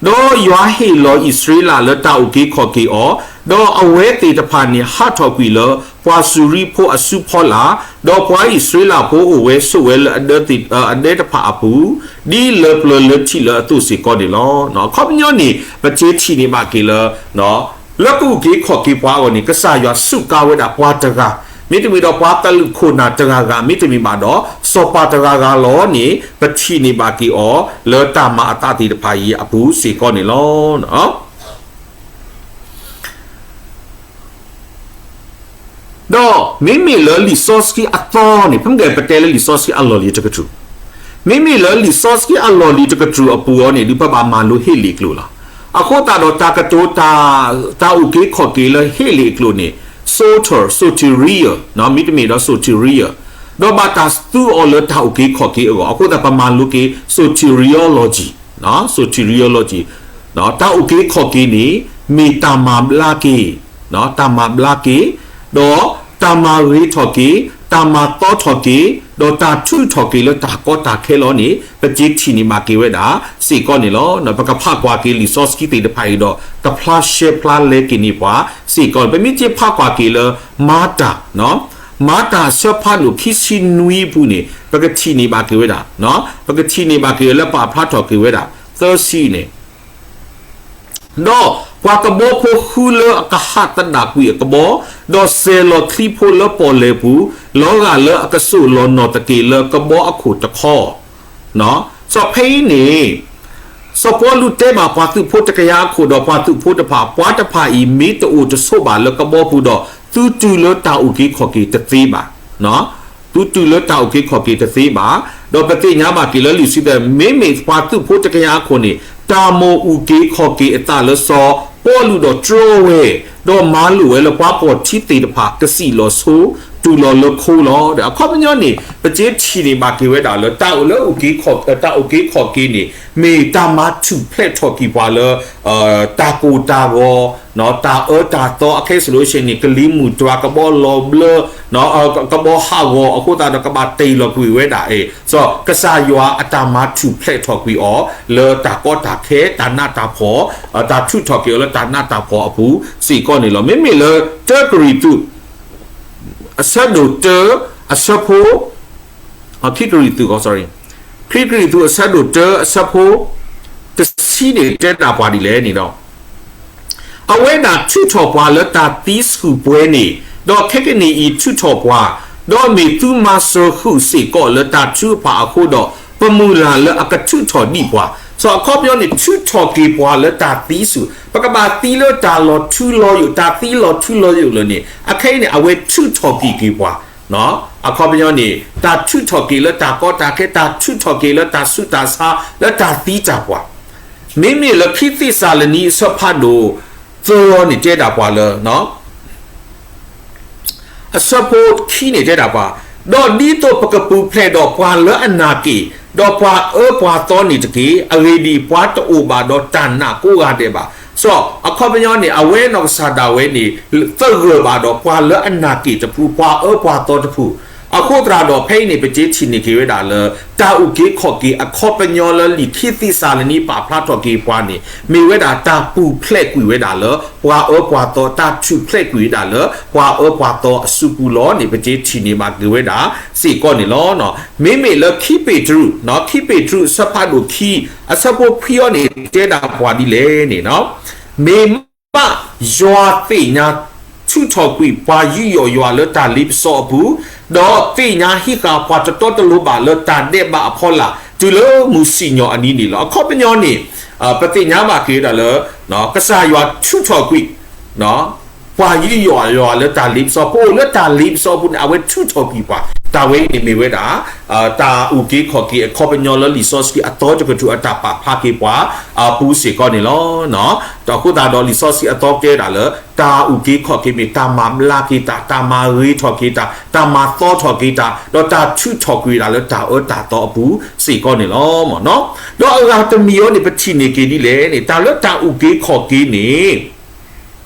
ဒီးယွၤဟ့ၣ်လီၤအံၣ်စရ့လးလၢတၢ်အုၣ်က့ၤခီၣ်က့ၤအီၤ, ဒီးအဝဲသ့ၣ်တဖၣ်န့ၣ် ဟးထီၣ်ကွံာ်လၢပှၤစူၤရံဖိအစုဖီလာ်, ဒီးပှၤအံၣ်စရ့လးဖိအိၣ်ဝဲဆိးဝဲလၢအဒဲတဖၣ်အပူၤ, ဒ်လၢပျၢၤလၢထံးလၢအသိးစ့ၢ်ကီးန့ၣ်လီၤ. အခီပညီန့ၣ် ပက့ၤထံၣ်န့ၢ်ဘၣ်က့ၤလၢ လၢကအုၣ်က့ၤခီၣ်က့ၤပှၤအဂီၢ်န့ၣ် ကစၢ်ယွၤစူးကါဝဲဒၣ်ပှၤတဂၤ, မ့တမ့ၢ်ဒီးပှၤကလုာ်ခိၣ်နၢ်တဂၤဂၤ, မ့တမ့ၢ်ဘၣ်ဒီး စီၤပၤတဂၤဂၤလီၤန့ၣ် ပထံၣ်န့ၢ်ဘၣ်က့ၤအီၤလၢတၢ်မၤအသးသ့ၣ်တဖၣ်အံၤအပူၤစ့ၢ်ကီးန့ၣ်လီၤ. ဒီးမ့မ့ၢ်လၢလံာ်စီဆှံအသီန့ၣ် ဖဲမ့ၢ်ပတဲလၢလံာ်စီဆှံအလီၢ်လံၤတကတြူၢ်, မ့မ့ၢ်လၢလံာ်စီဆှံအလီၢ်လံၤတကတြူၢ်အပူၤအံၤန့ၣ် ဒုးပဘၣ်မၤလိဟ့လ့ၣ်အကျိာ်လီၤ. အဃိသတးဒီးတၢ်ကတိၤ တၢ်အုၣ်က့ၤခီၣ်က့ၤလၢဟ့လ့ၣ်အကျိာ်န့ၣ် soter, soteria, မ့တမ့ၢ်ဒီး soteria, ဒီးဘၣ်တၢ်သူအီၤလၢတၢ်အုၣ်က့ၤခီၣ်က့ၤအဂီၢ်, အဃိသတးပမၤလိက့ၤ soteriology, soteriology, တၢ်အုၣ်က့ၤခီၣ်က့ၤန့ၣ် မ့ၢ်တၢ်မၤဘျါက့ၤ, တၢ်မၤဘျါက့ၤ, ဒီးတၢ်မၤဂ့ၤထီၣ်က့ၤ, တၢ်မၤသီထီၣ်က့ၤ, ဒီးတၢ်ထုးထီၣ်က့ၤလၢတၢ်ကီတၢ်ခဲလီၤန့ၣ် ပက့ၤထံၣ်န့ၢ်ဘၣ်က့ၤဝဲဒၣ်စ့ၢ်ကီးန့ၣ်လီၤ. ပကဖးကွၢ်က့ၤလံာ်စီဆှံသ့ၣ်တဖၣ်အံၤဒီး တဖျါရှဲဖျါလဲက့ၤန့ၢ်ပှၤစ့ၢ်ကီး, ပမ့ၢ်က့ၤဖးကွၢ်က့ၤလၢ မၤတၢ်, မၤတၢ်အဆၢဖးဒိၣ်ခံဆံနွံအပူၤန့ၣ် ပကထံၣ်န့ၢ်ဘၣ်က့ၤဝဲဒၣ်, ပကထံၣ်န့ၢ်ဘၣ်က့ၤလၢပာ်ဖျါထီၣ်က့ၤဝဲဒၣ် သၢဆံန့ၣ် ဒီးပှၤကဘီဖိဃုလၢအကဟးသဒၣ်ကွံာ်အကဘီ, ဒီးစဲၤလီၤချံဖိလၢပီၣ်လဲၣ်ပူၤ, လီၤဂာ်လၢအကစိာ်လီၤနီၣ်သက့ၤလၢကဘီအခိၣ်တခီ, စီၤဖဲအံၤန့ၣ် စီၤပီလူးတဲဘၣ်ပှၤသုးဖိတကယၤအခိၣ်ဒီးပှၤသုးဖိတဖၣ်, ပှၤတဖၣ်အံၤမ့ၢ်တအိၣ်တဆိးဘၣ်လၢကဘီပူၤဒီး သုတုၤလၢတၢ်အုၣ်က့ၤခီၣ်က့ၤတသ့ဘၣ်. သုတုၤလၢတၢ်အုၣ်က့ၤခီၣ်က့ၤတသ့ဘၣ်. ဒီးပသ့ၣ်ညါဘၣ်က့ၤလၢလံာ်စုသဲး မ့မ့ၢ်ပှၤသုးဖိတကယၤအခိၣ်န့ၣ် တၢ်မိၣ်အုၣ်က့ၤခီၣ်က့ၤအသးလၢစီၤပီလူးဒီးတြီဝဲ, ဒီးမၤလိာ်ဝဲလၢပှၤပီၣ်ထံသ့ၣ်တဖၣ်ကစံၣ်လီၤဆိ တူၢ်လီၤလၢခိလီၤ. ဒီးအခီပညီန့ၣ် ပစ့ထံၣ်န့ၢ်ဘၣ်က့ၤဝဲဒၣ်လၢ တၢ်အိၣ်လၢ တၢ်အုၣ်က့ၤခီၣ်က့ၤန့ၣ် မ့ၢ်တၢ်မၤထူၣ်ဖျဲးထီၣ်က့ၤပှၤလၢ တၢ်ကိၢ်တၢ်ဂီၤ, တၢ်အၢတၢ်သီ အခဲအံၤ solution န့ၣ် ကလံၤမုၢ်တွၤ ကဘီလီၤဘျၢ ကဘီဟးဂီၤ အဃိသတးဒီး ကဘၣ်တ့ၢ်လီၤကွံာ်ဝဲဒၣ်အံၤ ကစၢ်ယွၤအတၢ်မၤထူၣ်ဖျဲးထီၣ်ကွံာ်အီၤ လၢတၢ်ကီတၢ်ခဲ တၢ်နးတၢ်ဖှီၣ်, တၢ်ထုးထီၣ်က့ၤအီၤလၢတၢ်နးတၢ်ဖှီၣ်အပူၤစ့ၢ်ကီးန့ၣ်လီၤ. မ့မ့ၢ်လၢ တၢကရံၣ်သူး အဆၢဒိၣ်တၢ အဆၢဖိ ခံကရံၣ်သူး sorry ခံကရံၣ်သူး အဆၢဒိၣ်တၢ အဆၢဖိ တဆံန့ၣ် တဲဒၣ်ပှၤဒ်လဲၣ်န့ၣ်ဒီး အဝဲဒၣ်ထုးထီၣ်ပှၤလၢတၢ်သံဆူၣ်ပှဲၤန့ၣ်, ဒီးခဲကနံၣ်အံၤထုးထီၣ်ပှၤ, ဒီးမ့ၢ်သုမၤစၢၤဃုာ်စ့ၢ်ကီးလၢတၢ်ထုကဖၣ်အဃိဒီး, ပမုၢ်လၢ်လၢအကထုးထီၣ်ဒံးပှၤ, စီၤအခီပညီန့ၣ် ထုးထီၣ်က့ၤပှၤလၢတၢ်သံဆူၣ်, ပကဘၣ်သံလၢတၢ်လီၤထူလီၤယိာ်, တၢ်သံလီၤထူလီၤယိာ်လၢန့ၣ်, အခဲအံၤန့ၣ် အဝဲထုးထီၣ်က့ၤက့ၤပှၤ အခီပညီန့ၣ် တၢ်ထုးထီၣ်က့ၤလၢတၢ်ကီတၢ်ခဲ, တၢ်ထုးထီၣ်က့ၤလၢတၢ်ဆူးတၢ်ဆါ, လၢတၢ်သံတၢ်ပှၢ်, မ့မ့ၢ်လၢခံသ့းစၤလနံ အဆၢဖးဒိၣ်သၢန့ၣ် တဲဒၣ်ပှၤလၢ အဆၢဖိခံန့ၣ်တဲဒၣ်ပှၤ, ဒီးဒ်သိးပကပူၤဖျဲးဒီးပှၤလၢအနာ်က့ၣ်, ဒီးပှၤအၢပှၤသီန့ၣ်တက့ၢ်. အဂ့ၢ်ဒ်အံၤ, ပှၤတအိၣ်ဘၣ်ဒီးတၢ်နာ်ကိးဂၤဒဲးဘၣ်. စီၤအခီပညီန့ၣ် အဝဲနီၢ်ကစၢ်ဒၣ်ဝဲန့ၣ် သဂၢၢ်ဘၣ်ဒီးပှၤလၢအနာ်က့ၣ်တဖု, ပှၤအၢပှၤသီတဖု, အဃိသတးဒီး ဖဲအံၤန့ၣ် ပစ့ထံၣ်န့ၢ်က့ၤဝဲဒၣ်လၢ တၢ်အုၣ်က့ၤခီၣ်က့ၤအခီပညီလၢလံာ်ခံသ့းစၤလနံပာ်ဖျါထီၣ်က့ၤပှၤန့ၣ် မ့ၢ်ဝဲဒၣ်တၢ်ပူၤဖျဲးကွံာ်ဝဲဒၣ်လၢ ပှၤအၢပှၤသီ, တၢ်ထူၣ်ဖျဲးကွံာ်ဝဲဒၣ်လၢ ပှၤအၢပှၤသီအစုပူၤလီၤန့ၣ် ပစ့ထံၣ်န့ၢ်ဘၣ်က့ၤဝဲဒၣ်စ့ၢ်ကီးန့ၣ်လီၤ. မ့မ့ၢ်လၢခံပ့းတရူး, ခံပ့းတရူးအဆၢဖးဒိၣ်ခံ အဆၢဖိခွံအံၤန့ၣ် တဲဒၣ်ပှၤဒ်လဲၣ်န့ၣ်, မ့ၢ်မး ယွၤသ့ၣ်ညါထုးထီၣ်ကွံာ် ပှၤယူးယီၣ်ယွၤလၢတၢ်လ့ပစီအပူၤ, ဒီးသ့ၣ်ညါဟံးဃာ်ပှၤတတီတလိၤဘၣ်လၢတၢ်ဒဲးဘးအဖီလာ် တုၤလၢမုၢ်စံၣ်ညီၣ်အနံၤန့ၣ်လီၤ. အခီပညီန့ၣ် ပသ့ၣ်ညါဘၣ်က့ၤဝဲဒၣ်လၢ ကစၢ်ယွၤထုးထီၣ်ကွံာ် ပှၤယူးယီၣ်ယွၤလၢတၢ်လ့ပစီ, ပအိၣ်လၢတၢ်လ့ပစီအပူၤန့ၣ် အဝဲထုးထီၣ်ကွံာ်ပှၤ, တၢ်ဝဲအံၤန့ၣ်မ့ၢ်ဝဲဒၣ် တၢ်အုၣ်က့ၤခီၣ်က့ၤအခီပညီလၢလံာ်စီဆှံအသီတကတြူၢ်အတၢ်ပာ်ဖျါက့ၤပှၤအပူၤစ့ၢ်ကီးန့ၣ်လီၤ. ဒီးအဃိသတးဒီးလံာ်စီဆှံအသီတဲဒၣ်လၢ တၢ်အုၣ်က့ၤခီၣ်က့ၤမ့ၢ်တၢ်မၤဘျါက့ၤတၢ်, တၢ်မၤဂ့ၤထီၣ်က့ၤတၢ်, တၢ်မၤသီထီၣ်က့ၤတၢ်, ဒီးတၢ်ထုးထီၣ်ကွံာ်ဒၣ်လၢတၢ်အၢတၢ်သီအပူၤစ့ၢ်ကီးန့ၣ်လီၤ. ဒီးအဂၤတမံၤအံၤန့ၣ် ပထံၣ်န့ၢ်က့ၤဒ်လဲၣ်န့ၣ် တၢ်လၢတၢ်အုၣ်က့ၤခီၣ်က့ၤန့ၣ်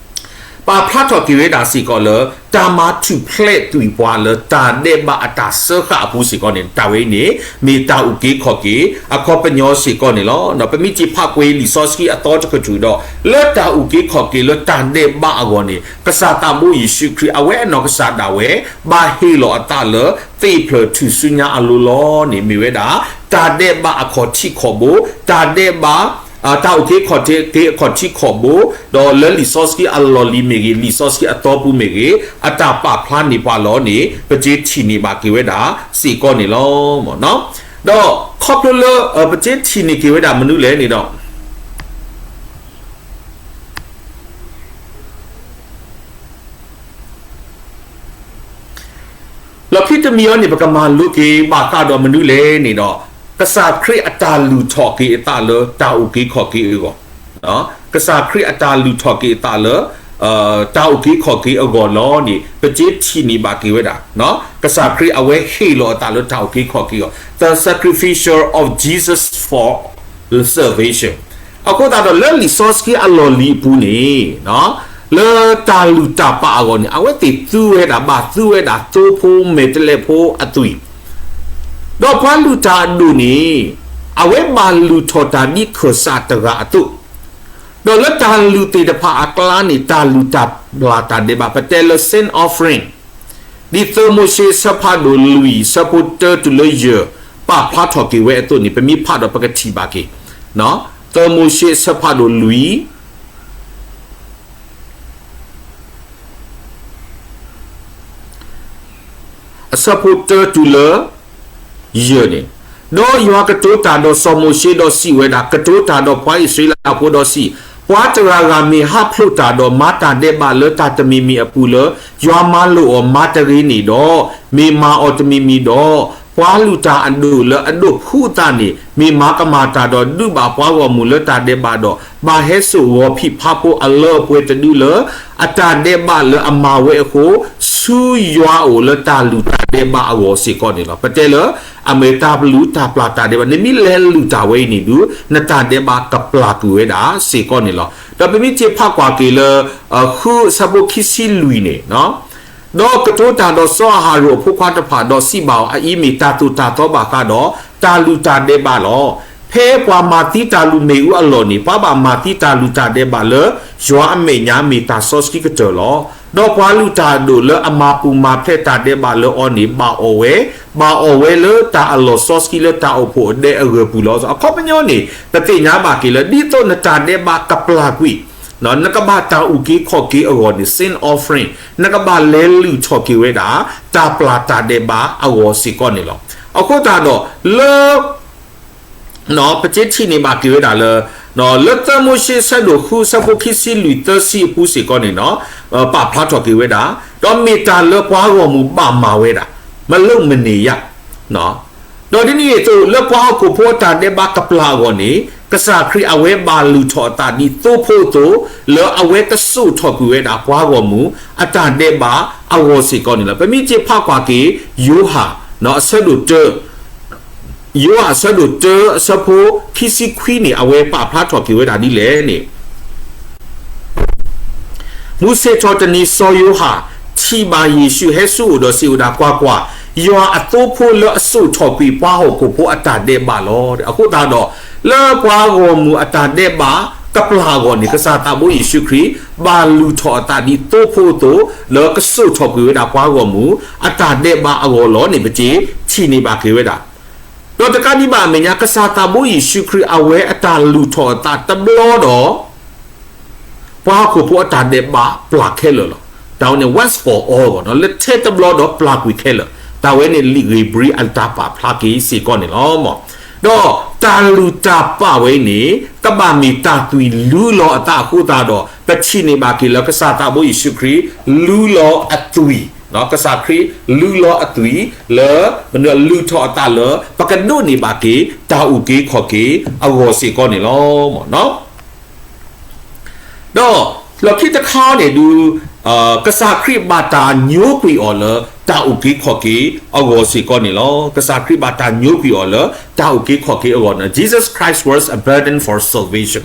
ပာ်ဖျါထီၣ်က့ၤဝဲဒၣ်စ့ၢ်ကီးလၢ တၢ်မၤထူၣ်ဖျဲးကွံာ်ပှၤလၢတၢ်ဒဲးဘးအတၢ်စၢဃာ်အပူၤစ့ၢ်ကီးန့ၣ် တၢ်ဝဲအံၤန့ၣ် မ့ၢ်တၢ်အုၣ်က့ၤခီၣ်က့ၤအခီပညီစ့ၢ်ကီးန့ၣ်လီၤ. ပမ့ၢ်စံးဖးကွံာ်လံာ်စီဆှံအသီတကတြူၢ်ဒီး လၢတၢ်အုၣ်က့ၤခီၣ်က့ၤလၢတၢ်ဒဲးဘးအဂီၢ်န့ၣ် ကစၢ်သးဘိယ့ၣ်ၡူးခရံာ် အဝဲအနီၢ်ကစၢ်ဒၣ်ဝဲ ဘၣ်ဟ့ၣ်လီၤအသးလၢ သ့ၣ်ဖျၢၣ်ထူၣ်စုညါအလိၤလီၤန့ၣ် မ့ၢ်ဝဲဒၣ် တၢ်ဒဲးဘးအခီၣ်ထံးခီၣ်ဘိ, တၢ်ဒဲးဘး တၢ်အုၣ်က့ၤခီၣ်က့ၤအခီၣ်ထံးခီၣ်ဘိ, ဒီးလၢလံာ်စီဆှံအလီၢ်လံၤမ့ၢ်ဂ့ၤ, လံာ်စီဆှံအသီပူၤမ့ၢ်ဂ့ၤ, အတၢ်ပာ်ဖျါန့ၢ်ပှၤလီၤန့ၣ် ပစ့ထံၣ်န့ၢ်ဘၣ်က့ၤဝဲဒၣ်စ့ၢ်ကီးန့ၣ်လီၤ. ဒီးခီဖျိလၢ ပစ့ထံၣ်န့ၢ်က့ၤဝဲဒၣ်မနုၤလဲၣ်န့ၣ်ဒီး လီၢ်ခံတမံၤအံၤန့ၣ် ပကမၤလိက့ၤဘၣ်ဃးဒီးမနုၤလဲၣ်န့ၣ်ဒီး ကစၢ်ခရံာ်အတၢ်လုၢ်ထီၣ်က့ၤအသးလၢတၢ်အုၣ်က့ၤခီၣ်က့ၤအဂီၢ်, ကစၢ်ခရံာ်အတၢ်လုၢ်ထီၣ်က့ၤအသးလၢ တၢ်အုၣ်က့ၤခီၣ်က့ၤအဂီၢ်လီၤန့ၣ် ပစ့ထံၣ်န့ၢ်ဘၣ်က့ၤဝဲဒၣ် ကစၢ်ခရံာ်အဝဲဟ့ၣ်လီၤအသးလၢတၢ်အုၣ်က့ၤခီၣ်က့ၤအဂီၢ်, the sacrificial of Jesus for salvation. အဃိသတးဒီးလၢလံာ်စီဆှံအလီၢ်လံၤအပူၤန့ၣ် လၢတၢ်လုၢ်တၢ်ပာ်အဂီၢ်န့ၣ် အဝဲသ့ၣ်သူဝဲဒၣ် ဘၣ်သူဝဲဒၣ်သိဖိမဲာ်တဲးလဲးဖိအသွံၣ်, ဒီးပှၤလုၢ်တၢ်အဒိၣ်န့ၣ် အဝဲဘၣ်လုၢ်ထီၣ်တၢ်ဒ်ခၢၣ်စးတဂၤအသိး, ဒီးလၢတၢ်လုၢ်သ့ၣ်တဖၣ်အကျါန့ၣ် တၢ်လုၢ်တၢ်ပျၢ်တၢ်ဒဲးဘး ပတဲလၢ sin offering ဒ်သၢမိၤၡ့အဆၢဖးဒိၣ်လွံၢ် အဆၢဖိတၢတုၤလၢယဲၢ် ပာ်ဖျါထီၣ်က့ၤဝဲအသိးန့ၣ် ပမ့ၢ်ဖးဒီးပကထံၣ်ဘၣ်က့ၤ, သၢမိၤၡ့အဆၢဖးဒိၣ်လွံၢ် အဆၢဖိတၢတုၤလၢ ယဲၢ်န့ၣ်, ဒီးယွၤကတိၤတၢ်ဒီးစီၤမိၤၡ့ဒီးစံးဝဲဒၣ်, ကတိၤတၢ်ဒီးပှၤအံၣ်စရ့လးဖိဒီးစံး, ပှၤတဂၤဂၤမ့ၢ်ဟးဖျိးတၢ်ဒီးမၤတၢ်ဒဲးဘးလၢတၢ်တမံၤမံၤအပူၤလၢ ယွၤမၤလိာ်အီၤမၤတဂ့ၤန့ၣ်ဒီး, မ့ၢ်မၤအီၤတမံၤမံၤဒီး, ပှၤလုၢ်တၢ်အဒိၣ်လၢအဒိၣ်ဖုအသးန့ၣ် မ့ၢ်မၤကမၣ်တၢ်ဒီးဒုးဘၣ်ပှၤဂီၢ်မုၢ်လၢတၢ်ဒဲးဘးဒီး ဘၣ်ဟဲစိာ်ဂီၤဖံးဖးဖိအလၢအပှဲၤတဒုလၢ အတၢ်ဒဲးဘးလၢအမၤဝဲအဃိ ဆူယွၤအအိၣ်လၢတၢ်လုၢ်တၢ်ဒဲးဘးအဂီၢ်စ့ၢ်ကီးန့ၣ်လီၤ. ပတဲလၢ အမ့ၢ်တၢ်ပလုၢ်တၢ်ပျၢ်တၢ်ဒဲးဘး နမ့ၢ်လဲၤလုၢ်တၢ်ဝဲအံၤန့ၣ်ဒုး နတၢ်ဒဲးဘးကပျၢ်ကွံာ်ဝဲဒၣ်စ့ၢ်ကီးန့ၣ်လီၤ. ဒီးပမ့ၢ်က့ၤဖးကွၢ်က့ၤလၢ ဃုအဆၢဖိခံဆံလွံၢ်န့ၣ် ဒီးကတိၤတၢ်ဒီးစီၤအၤဟရိၣ်အဖိခွါတဖၣ် ဒီးစံးဘၣ်အီၤ, အအံၤမ့ၢ်တၢ်သိၣ်တၢ်သီဘၣ်ဃးဒီး တၢ်လုၢ်တၢ်ဒဲးဘးလီၤ. ဖဲပှၤမၤသံတၢ်လုၢ်မ့ၣ်အူအလီၢ်န့ၣ် ပှၤဘၣ်မၤသံတၢ်လုၢ်တၢ်ဒဲးဘးလၢ ယွၤအမဲာ်ညါ မ့ၢ်တၢ်စီဆှံကတၢၢ်လီၤ. ဒီးပှၤလုၢ်တၢ်အဒိၣ်လၢအမၤပူၤမၤဖျဲးတၢ်ဒဲးဘးလၢအီၤန့ၣ် ဘၣ်အီၣ်ဝဲ, ဘၣ်အီၣ်ဝဲလၢတၢ်အလီၢ်စီဆှံလၢတၢ်အိၣ်ဖှိၣ်အဒဲအဂၢၢ်ပူၤလီၤ. အခီပညီန့ၣ် ပသ့ၣ်ညါဘၣ်က့ၤလၢ ဒ်သိးနတၢ်ဒဲးဘးကပျၢ်ကွံာ် နကဘၣ်တၢ်အုၣ်က့ၤခီၣ်က့ၤအဂီၢ်န့ၣ် sin offering နကဘၣ်လဲၤလုၢ်ထီၣ်က့ၤဝဲဒၣ် တၢ်ပျၢ်တၢ်ဒဲးဘးအဂီၢ်စ့ၢ်ကီးန့ၣ်လီၤ. အဃိသတးဒီး လၢ ပကထံၣ်န့ၢ်ဘၣ်က့ၤဝဲဒၣ်လၢ လၢသၢမိၤၡ့အဆၢဒိၣ်ဃုအဆၢဖိခံဆံလွံၢ်သၢဆံအပူၤစ့ၢ်ကီးန့ၣ် ပာ်ဖျါထီၣ်က့ၤဝဲဒၣ်, ဒီးမ့ၢ်တၢ်လၢပှၤဂီၢ်မုၢ်ဘၣ်မၤဝဲဒၣ် မလုပ်မနေရ ဒီးဒ်န့ၣ်အသိး လၢပှၤဟီၣ်ခိၣ်ဖိအတၢ်ဒဲးဘးကပျၢ်အဂီၢ်န့ၣ် ကစၢ်ခရံာ်အဝဲဘၣ်လုၢ်ထီၣ်အသးဒ်သိဖိအသိး လၢအဝဲကစိာ်ထီၣ်ကွံာ်ဝဲဒၣ်ပှၤဂီၢ်မုၢ်အတၢ်ဒဲးဘးအဂီၢ်စ့ၢ်ကီးန့ၣ်လီၤ. ပမ့ၢ်က့ၤဖးကွၢ်က့ၤ ယိၤဟၣ် အဆၢဒိၣ်တၢ ယိၤဟၣ်အဆၢဒိၣ်တၢအဆၢဖိခံဆံခွံန့ၣ် အဝဲပာ်ဖျါထီၣ်က့ၤဝဲဒၣ်ဒ်လဲၣ်န့ၣ် မုၢ်ဆ့ၣ်ထီၣ်တနံၤ စီၤယိၤဟၣ်ထံၣ်ဘၣ်ယ့ၣ်ၡူးဟဲဆူအအိၣ်ဒီးစံးဝဲဒၣ်, ကွၢ်ကွၢ်, ယွၤအသိဖိလၢအစိာ်ထီၣ်ကွံာ်ပှၤဟီၣ်ခိၣ်ဖိအတၢ်ဒဲးဘးလီၤ. အဃိသတးဒီး လၢပှၤဂီၢ်မုၢ်အတၢ်ဒဲးဘးကပျၢ်အဂီၢ်န့ၣ် ကစၢ်သးဘိယ့ၣ်ၡူးခရံာ် ဘၣ်လုၢ်ထီၣ်အသးဒ်သိဖိအသိး လၢကစိာ်ထီၣ်ကွံာ်ဝဲဒၣ်ပှၤဂီၢ်မုၢ်အတၢ်ဒဲးဘးအဂီၢ်လီၤန့ၣ် ပကထံၣ်န့ၢ်ဘၣ်က့ၤဝဲဒၣ် ဒီးတကးဒံးဘၣ်အမဲာ်ညါ ကစၢ်သးဘိယ့ၣ်ၡူးခရံာ်အဝဲအတၢ်လုၢ်ထီၣ်အသးတဘျီဒီး ပှၤဟီၣ်ခိၣ်ဖိအတၢ်ဒဲးဘးပျၢ်ခဲလၢာ်လီၤ. တၢ်ဝဲန့ၣ် once for all လီၤ, လၢထဲတဘျီဒီးပျၢ်ကွံာ်ခဲလၢာ်, တၢ်ဝဲန့ၣ်လံာ်ဧ့ၤဘြံၤအတၢ်ပာ်ဖျါက့ၤစ့ၢ်ကီးန့ၣ်လီၤ. ဒီးတၢ်လုၢ်တၢ်ပာ်ဝဲအံၤန့ၣ် ကဘၣ်မ့ၢ်တၢ်သွံၣ်လူလီၤအသးအဃိသတးဒီး ပထံၣ်န့ၢ်ဘၣ်က့ၤလၢကစၢ်သးဘိယ့ၣ်ၡူးခရံာ် လူလီၤအသွံၣ် ကစၢ်ခရံာ်လူလီၤအသွံၣ်လၢ လုၢ်ထီၣ်အသးလၢ ပကဒိးန့ၢ်ဘၣ်က့ၤ တၢ်အုၣ်က့ၤခီၣ်က့ၤအဂီၢ်စ့ၢ်ကီးန့ၣ်လီၤ. ဒီးလီၢ်ခံတခါန့ၣ်ဒုး ကစၢ်ခရံာ်ဘၣ်တၢ်ညိကွံာ်အီၤလၢ တၢ်အုၣ်က့ၤခီၣ်က့ၤအဂီၢ်စ့ၢ်ကီးန့ၣ်လီၤ. ကစၢ်ခရံာ်ဘၣ်တၢ်ညိကွံာ်အီၤလၢ တၢ်အုၣ်က့ၤခီၣ်က့ၤအဂီၢ်န့ၣ် Jesus Christ was a burden for salvation.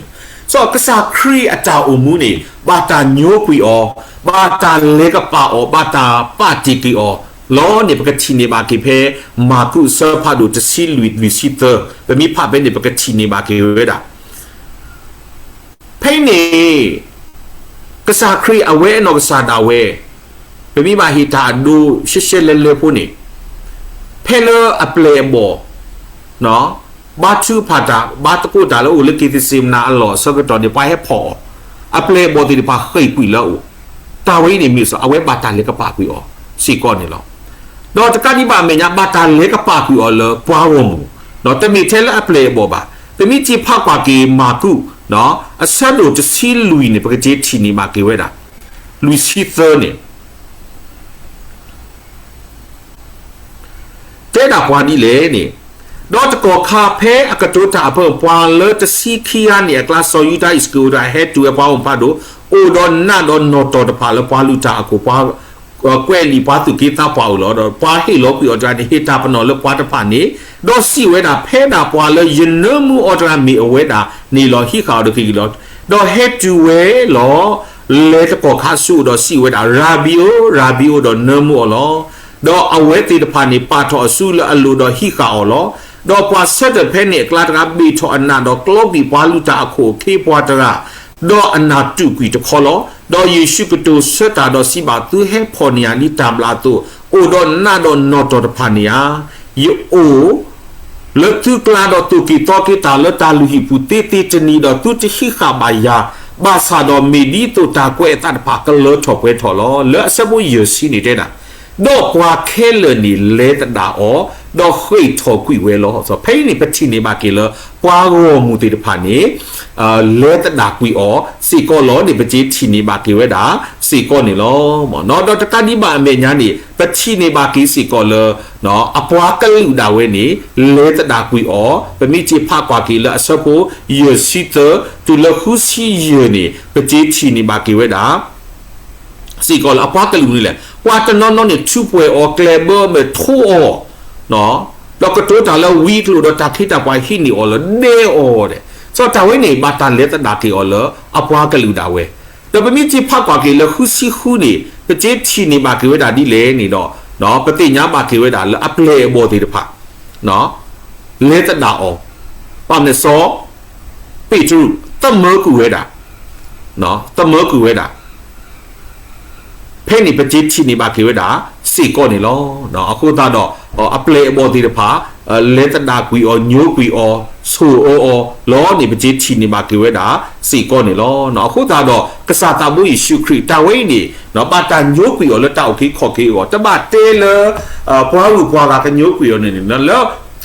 စီၤကစၢ်ခရံာ်အတၢ်အိၣ်မူန့ၣ် ဘၣ်တၢ်ညိကွံာ်အီၤ, ဘၣ်တၢ်လဲၤကပာ်အီၤ, ဘၣ်တၢ်ပာ်တ့ၢ်ကွံာ်အီၤလီၤန့ၣ် ပကထံၣ်န့ၢ်ဘၣ်က့ၤဖဲ မၢ်ကူးအဆၢဖးဒိၣ်တဆံလွံၢ်လွံၢ်ဆံသၢ, ပမ့ၢ်ဖးဖဲန့ၣ် ပကထံၣ်န့ၢ်ဘၣ်က့ၤဝဲဒၣ် ဖဲန့ၣ် ကစၢ်ခရံာ်အဝဲအနီၢ်ကစၢ်ဒၣ်ဝဲ ပမ့ၢ်ဘၣ်ဟ့ၣ်တၢ်အဒိ ရှဲရှဲလဲၤလဲၤဖိန့ၣ် ဖဲလၢအပျဲၢ်အဘီၣ် ဘါထုကဖၣ်တၢ် ဘါသကိးတၢ်လၢအိၣ်လၢက့ၤသ့းစ့မနၤအလီၢ်အဆၢကတီၢ်န့ၣ် ပှၤဟဲဖီၣ်အီၤ, အပျဲၢ်အဘီၣ်သ့ၣ်တဖၣ်ဃ့ၢ်ကွံာ်လၢအအိၣ်, တၢ်ဝဲအံၤန့ၣ်မ့ၢ်စီၤ အဝဲဘၣ်တၢ်လဲၤကပာ်ကွံာ်အီၤစ့ၢ်ကီးန့ၣ်လီၤ. ဒီးတကးဒံးဘၣ်အမဲာ်ညါ ဘၣ်တၢ်လဲၤကပာ်ကွံာ်အီၤလၢပှၤဂီၢ်မုၢ်, တမ့ၢ်ထဲလၢအပျဲၢ်အဘီၣ်ဘၣ်. ပမ့ၢ်က့ၤဖးကွၢ်က့ၤမၢ်ကူး အဆၢဒိၣ်တဆံလွံၢ်န့ၣ် ပကက့ၤထံၣ်န့ၢ်ဘၣ်က့ၤဝဲဒၣ် လွံၢ်ဆံသၢန့ၣ် တဲဒၣ်ပှၤဒ်လဲၣ်န့ၣ်, ဒီးတကီၢ်ခါဖဲအကတိၤတၢ်အဖၢမုၢ် ပှၤလၢတဆံခံဂၤန့ၣ်အကျါ စီၤယူဒၤအံၣ်စကရံအိၣ်တဂၤ ဟဲတုၤဝဲပှၤဂီၢ်မုၢ်ဖးဒိၣ်, အိၣ်ဒီးနးဒီးနီၢ်တီၢ်တဖၣ်လၢပှၤလုၢ်တၢ်အခိၣ်, ပှၤကွဲးလံာ်ပှၤသူၣ်က့သးပှၢ်အိၣ်လီၤ. ဒီးပှၤဟ့ၣ်လီၤကွံာ်အီၤတဂၤန့ၣ် ဟ့ၣ်တၢ်ပနီၣ်လၢပှၤတဖၣ်န့ၣ်, ဒီးစံးဝဲဒၣ်, ဖဲဒၣ်ပှၤလၢယနၢမူအီၤတဂၤမ့ၢ်အဝဲဒၣ်န့ၣ်လီၤ. ဟံးဃာ်အီၤဒီးက့ၤက့ၤလီၤ. ဒီးဟဲတုၤဝဲလီၤ လဲၤသကိးခါဆူအအိၣ်ဒီးစံးဝဲဒၣ်, ရၤဘံဧၢ, ရၤဘံဧၢ, ဒီးနၢမူအီၤလီၤ. ဒီးအဝဲသ့ၣ်တဖၣ်န့ၣ် ပာ်ထီၣ်အစုလၢအလိၤဒီးဟံးဃာ်အီၤလီၤ. ဒီးပှၤဆၢထၢၣ်ဖဲန့ၣ်အကျါတဂၤ ဘ့ၣ်ထီၣ်အနးဒီး ကျီဘံၣ်ပှၤလုၢ်တၢ်အခိၣ်အခ့အပှၤတဂၤ, ဒီးအနၢ်တူာ်ကွံာ်တခီလီၤ. ဒီးယ့ၣ်ၡူးကတိၤဆၢတၢ်ဒီးစံးဘၣ်, သုဟဲဖီၣ်န့ၢ်ယၤဒ်တၢ်ဘျုးအသိး, အိၣ်ဒီးနးဒီးနီၢ်တီၢ်တဖၣ်န့ၣ်ဧါ. ယအိၣ် လၢသုကျါဒီးသိၣ်က့ၤသီက့ၤတၢ်လၢတၢ်လုၢ်ဟံၣ်ပူၤသ့သ့တနံၤဒီး သုတဟံးဃာ်ဘၣ်ယၤ, ဘၣ်ဆၣ်ဒီးမ့ၢ်ဒ်သိးတၢ်ကွဲးအသးတဖၣ်ကလၢထီၣ်ပှဲၤထီၣ်လီၤ. လၢအဆၢဖိယဲၢ်ဆံန့ၣ်တဲဒၣ်, ဒီးပှၤခဲလၢာ်န့ၣ်လဲၤသဒၣ်အီၤ, ဒီးဃ့ၢ်ထီၣ်ကွံာ်ဝဲလီၤ. ဖဲအံၤန့ၣ် ပထံၣ်န့ၢ်ဘၣ်က့ၤလၢ ပှၤဂီၢ်မုၢ်သ့ၣ်တဖၣ်န့ၣ် လဲၤသဒၣ်ကွံာ်အီၤစ့ၢ်ကီးလီၤန့ၣ် ပက့ၤထံၣ်န့ၢ်ဘၣ်က့ၤဝဲဒၣ်စ့ၢ်ကီးန့ၣ်လီၤ. ဒီးတကးဒံးဘၣ်အမဲာ်ညါန့ၣ် ပထံၣ်န့ၢ်ဘၣ်က့ၤစ့ၢ်ကီးလၢ အပှၤကလုာ်ဒၣ်ဝဲန့ၣ် လဲၤသဒၣ်ကွံာ်အီၤ, ပမ့ၢ်က့ၤဖးကွၢ်က့ၤလၢအဆၢဖိယဲၢ်ဆံသၢ တုၤလၢဃုဆံယဲၢ်န့ၣ် ပက့ၤထံၣ်န့ၢ်ဘၣ်က့ၤဝဲဒၣ် စ့ၢ်ကီးလၢအပှၤကလုာ်န့ၣ်လဲၣ်, ပှၤတနီၤနီၤန့ၣ် ထူးပှဲၤအီၤ ကျဲးဘၢမဲာ်ထိအီၤ, ဒီးကတိၤတၢ်လၢဝံအကျိာ်ဒီးတၢ်ခ့တၢ်ပှၤဟံးန့ၢ်အီၤလၢဒဲအီၤဒဲး, စီၤတၢ်ဝဲန့ၣ်ဘၣ်တၢ်လဲၤသဒၣ်က့ၤအီၤလၢအပှၤကလုာ်ဒၣ်ဝဲ, ဒီးပမ့ၢ်က့ၤဖးကွၢ်က့ၤလၢဃုဆံဃုန့ၣ် ပက့ၤထံၣ်န့ၢ်ဘၣ်က့ၤဝဲဒၣ်ဒ်လဲၣ်န့ၣ်ဒီး ပသ့ၣ်ညါဘၣ်က့ၤဝဲဒၣ်လၢအပျဲၢ်အဘီၣ်သ့ၣ်တဖၣ် လဲၤသဒၣ်အီၤ, ဘၣ်မနုၤစီၤပ့းတရူး သမၢကွံာ်ဝဲဒၣ်, သမၢကွံာ်ဝဲဒၣ်, ဖဲန့ၣ်ပက့ၤထံၣ်န့ၢ်ဘၣ်က့ၤဝဲဒၣ်စ့ၢ်ကီးန့ၣ်လီၤ. အဃိသတးဒီး အပျဲၢ်အဘီၣ်သ့ၣ်တဖၣ် လဲၤသဒၣ်ကွံာ်အီၤ ညိကွံာ်အီၤ ဆိၣ်အၢအီၤလီၤန့ၣ် ပက့ၤထံၣ်န့ၢ်ဘၣ်က့ၤဝဲဒၣ်စ့ၢ်ကီးန့ၣ်လီၤ. အဃိသတးဒီး ကစၢ်သးဘိယ့ၣ်ၡူးခရံာ် တၢ်ဝဲအံၤန့ၣ် ဘၣ်တၢ်ညိကွံာ်အီၤလၢတၢ်အုၣ်က့ၤခီၣ်က့ၤအဂီၢ်, တဘၣ်တဲလၢ ပှၤဂုၤပှၤဂၤကညိကွံာ်အီၤန့ၣ်န့ၣ် လၢ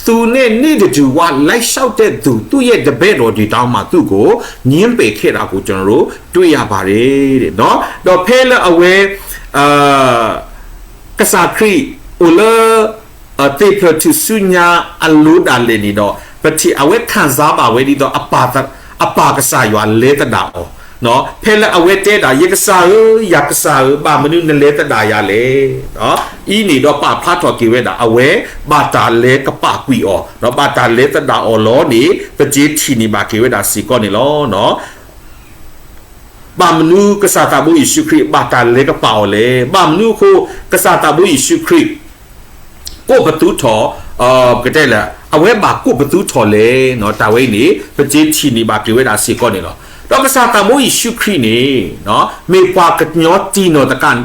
သူနဲ့နေတတူဝါ လိုက်လျှောက်တဲ့သူ သူ့ရဲ့တပည့်တော်တွေတောင်မှ သူ့ကို ငြင်းပယ်ခဲ့တာကို ကျွန်တော်တို့ တွေ့ရပါတယ်တဲ့နော်. ဒီးဖဲလၢအဝဲ ကစၢ်ခရံာ်အိၣ်လၢ သ့ၣ်ဖျၢၣ်ထူၣ်စုညါအလိၤဒၣ်လဲာ်န့ၣ်ဒီး ပထံၣ်အဝဲခံစားဘၣ်ဝဲဒ်သိး အပၢ်ကစၢ်ယွၤလဲၤသဒၣ်အီၤ, ဖဲလၢအဝဲတဲဒၣ် ယကစၢ်ဧၢ, ယကစၢ်ဧၢ, ဘၣ်မနုၤနလဲၤသဒၣ်ယၤလဲၣ်. အံၤန့ၣ်ဒီးပာ်ဖျါထီၣ်က့ၤဝဲဒၣ် အဝဲဘၣ်တၢ်လဲၤကပာ်ကွံာ်အီၤ, ဘၣ်တၢ်လဲၤသဒၣ်အီၤလီၤန့ၣ် ပက့ၤထံၣ်န့ၢ်ဘၣ်က့ၤဝဲဒၣ်စ့ၢ်ကီးန့ၣ်လီၤ. ဘၣ်မနုၤကစၢ်သးဘိယ့ၣ်ၡူးခရံာ်ဘၣ်တၢ်လဲၤကပာ်အီၤလဲၣ်. ဘၣ်မနုၤအဃိ ကစၢ်သးဘိယ့ၣ်ၡူးခရံာ် ကိးပသူထီၣ်, ပကတဲလၢ အဝဲဘၣ်ကိးပသူထီၣ်လဲၣ်. တၢ်ဝဲအံၤန့ၣ် ပက့ၤထံၣ်န့ၢ်ဘၣ်က့ၤဝဲဒၣ်စ့ၢ်ကီးန့ၣ်လီၤ. ဒီးကစၢ်သးဘိယ့ၣ်ၡူးခရံာ်န့ၣ် မ့ၢ်ပှၤကညီတံၢ်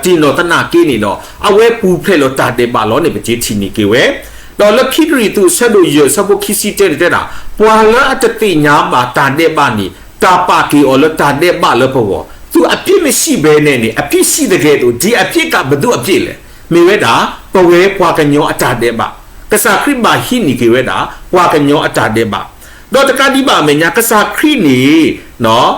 နီၢ်သနာ်က့န့ၣ်ဒီး အဝဲပူၤဖျဲးလီၤတၢ်ဒဲးဘးလီၤန့ၣ် ပက့ၤထံၣ်န့ၢ်က့ၤဝဲ ဒီးလၢခံကရံၣ်သူးအဆၢဒိၣ်ယဲၢ်အဆၢဖိခံဆံတၢန့ၣ်တဲဒၣ်, ပှၤလၢအတသ့ၣ်ညါဘၣ်တၢ်ဒဲးဘးန့ၣ် တၢ်ပာ်က့ၤအီၤလၢတၢ်ဒဲးဘးလၢပဂီၢ်, သူအပြစ်မရှိဘဲန့ၣ်န့ၣ် အပြစ်ရှိသကဲးသို့ ဒီအပြစ်ကဘယ်သူ့အပြစ်လဲၣ်. မ့ၢ်ဝဲဒၣ် ပဝဲပှၤကညီအတၢ်ဒဲးဘး, ကစၢ်ခရံာ်ဘၣ်ဟံးန့ၢ်က့ၤဝဲဒၣ် ပှၤကညီအတၢ်ဒဲးဘး, ဒီးတကးဒံးဘၣ်အမဲာ်ညါ ကစၢ်ခရံာ်န့ၣ်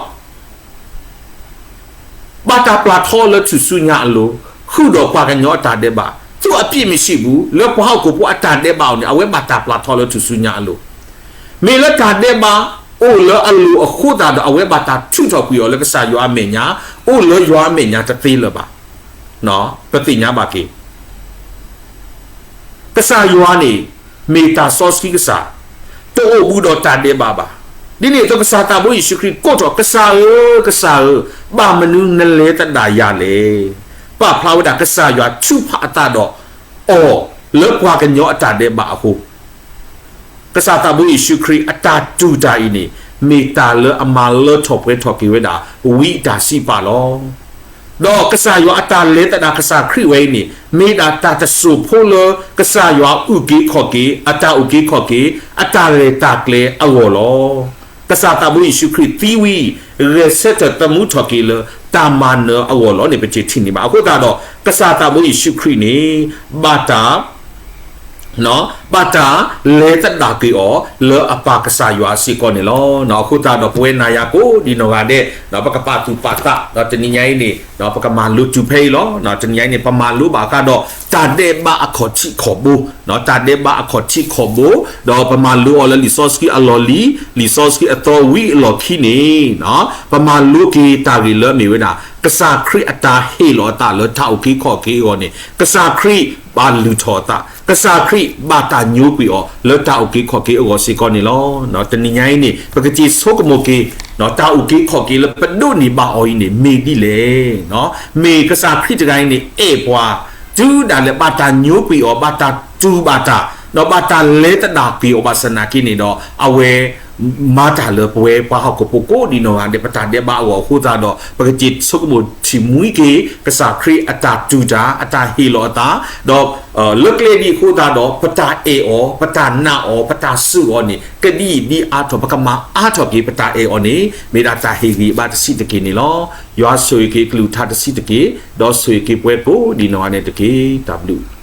ဘၣ်တၢ်ပျၢ်ထီလၢထူၣ်စုညါအလိၤ, ဃုာ်ဒီးပှၤကညီအတၢ်ဒဲးဘး, သူအပြစ်မရှိဘူး, လၢပှၤဟီၣ်ခိၣ်ဖိအတၢ်ဒဲးဘးအီၤန့ၣ် အဝဲဘၣ်တၢ်ပျၢ်ထီလၢထူၣ်စုညါအလိၤ, မ့ၢ်လၢတၢ်ဒဲးဘးအိၣ်လၢအလိၤအဃိသတးဒီး အဝဲဘၣ်တၢ်ထုးထီၣ်ကွံာ်အီၤလၢကစၢ်ယွၤအမဲာ်ညါ, အိၣ်လၢယွၤအမဲာ်ညါတသ့လၢၤဘၣ်. ပသ့ၣ်ညါဘၣ်က့ၤ ကစၢ်ယွၤန့ၣ် မ့ၢ်တၢ်စီဆှံကစၢ်, တအိၣ်ဘူးဒီးတၢ်ဒဲးဘးဘၣ်. ဒ်န့ၣ်အသိးကစၢ်သးဘိယ့ၣ်ၡူးခရံာ်ကိးထီၣ် ကစၢ်ဧၢ, ကစၢ်ဧၢ, ဘၣ်မနုၤနလဲၤသဒၣ်ယၤလဲၣ်. ပာ်ဖျါဝဲဒၣ်ကစၢ်ယွၤထုးဖးအသးဒီးအီၤလၢပှၤကညီအတၢ်ဒဲးဘးအဃိ ကစၢ်သးဘိယ့ၣ်ၡူးခရံာ်အတၢ်တူၢ်တၢ်အံၤန့ၣ် မ့ၢ်တၢ်လၢအမၤလၢထီၣ်ပှဲၤထီၣ်က့ၤဝဲဒၣ် ဝံအတၢ်စံးပာ်လီၤ. ဒီးကစၢ်ယွၤအတၢ်လဲၤသဒၣ်ကစၢ်ခရံာ်ဝဲအံၤန့ၣ် မ့ၢ်ဒၣ်တၢ်တစိၢ်ဖိလၢ ကစၢ်ယွၤအုၣ်က့ၤခီၣ်က့ၤ အတၢ်အုၣ်က့ၤခီၣ်က့ၤ အတၢ်ရဲၣ်တၢ်ကျဲၤအဂီၢ်လီၤ. ကစၢ်သးဘိယ့ၣ်ၡူးခရံာ်သံဝံၤ ဂဲၤဆၢထၢၣ်သမူထီၣ်က့ၤလၢ တၢ်မၤနၢၤအဂီၢ်လီၤန့ၣ် ပက့ၤထံၣ်န့ၢ်ဘၣ်. အဃိသတးဒီး ကစၢ်သးဘိယ့ၣ်ၡူးခရံာ်န့ၣ် ဘၣ်တၢ် ဘၣ်တၢ်လဲၤသဒၣ်က့ၤအီၤ လၢအပၢ်ကစၢ်ယွၤစ့ၢ်ကီးန့ၣ်လီၤ. အဃိသတးဒီး ပဝဲနၤယၤကိးဒံးနီၢ်ဂၤဒဲး ပကပာ်သူၣ်ပာ်သး ဒီးတနံၤညါအံၤန့ၣ် ပကမၤလိတုၤဖဲအံၤလီၤ. တနံၤညါအံၤန့ၣ် ပမၤလိဘၣ်ဃးဒီး တၢ်ဒဲးဘးအခီၣ်ထံးခီၣ်ဘိ, တၢ်ဒဲးဘးအခီၣ်ထံးခီၣ်ဘိ, ဒီးပမၤလိအီၤလၢလံာ်စီဆှံအလီၢ်လံၤ, လံာ်စီဆှံအသီဝံၤအလီၢ်ခံန့ၣ် ပမၤလိက့ၤတၢ်ဂ့ၢ်လၢမ့ၢ်ဝဲဒၣ် ကစၢ်ခရံာ်အတၢ်ဟ့ၣ်လီၤအသးလၢတၢ်အုၣ်က့ၤခီၣ်က့ၤအဂီၢ်န့ၣ် ကစၢ်ခရံာ်ဘၣ်လုၢ်ထီၣ်အသး, ကစၢ်ခရံာ်ဘၣ်တၢ်ညိကွံာ်အီၤ လၢတၢ်အုၣ်က့ၤခီၣ်က့ၤအဂီၢ်စ့ၢ်ကီးန့ၣ်လီၤ. တနံၤညါအံၤန့ၣ် ပကစ့ဆိကမိၣ်က့ၤ တၢ်အုၣ်က့ၤခီၣ်က့ၤလၢပဒိးန့ၢ်ဘၣ်အီၤအံၤန့ၣ် မ့ၢ်ဒ်လဲၣ်. မ့ၢ်ကစၢ်ခရံာ်တဂၤအံၤန့ၣ် အဲၣ်ပှၤ တုၤဒၣ်လဲာ်ဘၣ်တၢ်ညိကွံာ်အီၤ ဘၣ်တၢ်တူၢ်ဘၣ်တၢ် ဒီးဘၣ်တၢ်လဲၤသဒၣ်ကွံာ်အီၤဘၣ်ဆၣ်သနာ်က့န့ၣ်ဒီး အဝဲ မၤတၢ်လၢပဝဲပှၤဟီၣ်ခိၣ်ဖိကိးဒံနီၢ်ဂၤဒဲး ပတၢ်ဒဲးဘးအဂီၢ်အဃိသတးဒီး ပကစ့ၢ်ဆိကမိၣ်ထံၣ်မှံက့ၤ ကစၢ်ခရံာ်အတၢ်တူၢ်တၢ် အတၢ်ဟ့ၣ်လီၤအသး, ဒီးလၢကျဲဒ်အဃိသတးဒီး ပတၢ်အဲၣ်အီၤ ပတၢ်နာ်အီၤ ပတၢ်စူၢ်အီၤန့ၣ် ကဒ်အံၤဒ်အါထီၣ် ပကမၤအါထီၣ်က့ၤပတၢ်အဲၣ်အီၤန့ၣ် မ့ၢ်ဒၣ်တၢ်ဟ့ၣ်ဂံၢ်ဘါတဆံးတက့ၢ်န့ၣ်လီၤ. ယွၤဆိၣ်ဂ့ၤက့ၤကလုၢ်ကထါတဆံးတက့ၢ်, ဒီးဆိၣ်ဂ့ၤက့ၤပဝဲကိးဒံနီၢ်ဂၤဒဲးန့ၣ်တက့ၢ်. တၢ်ဘျုး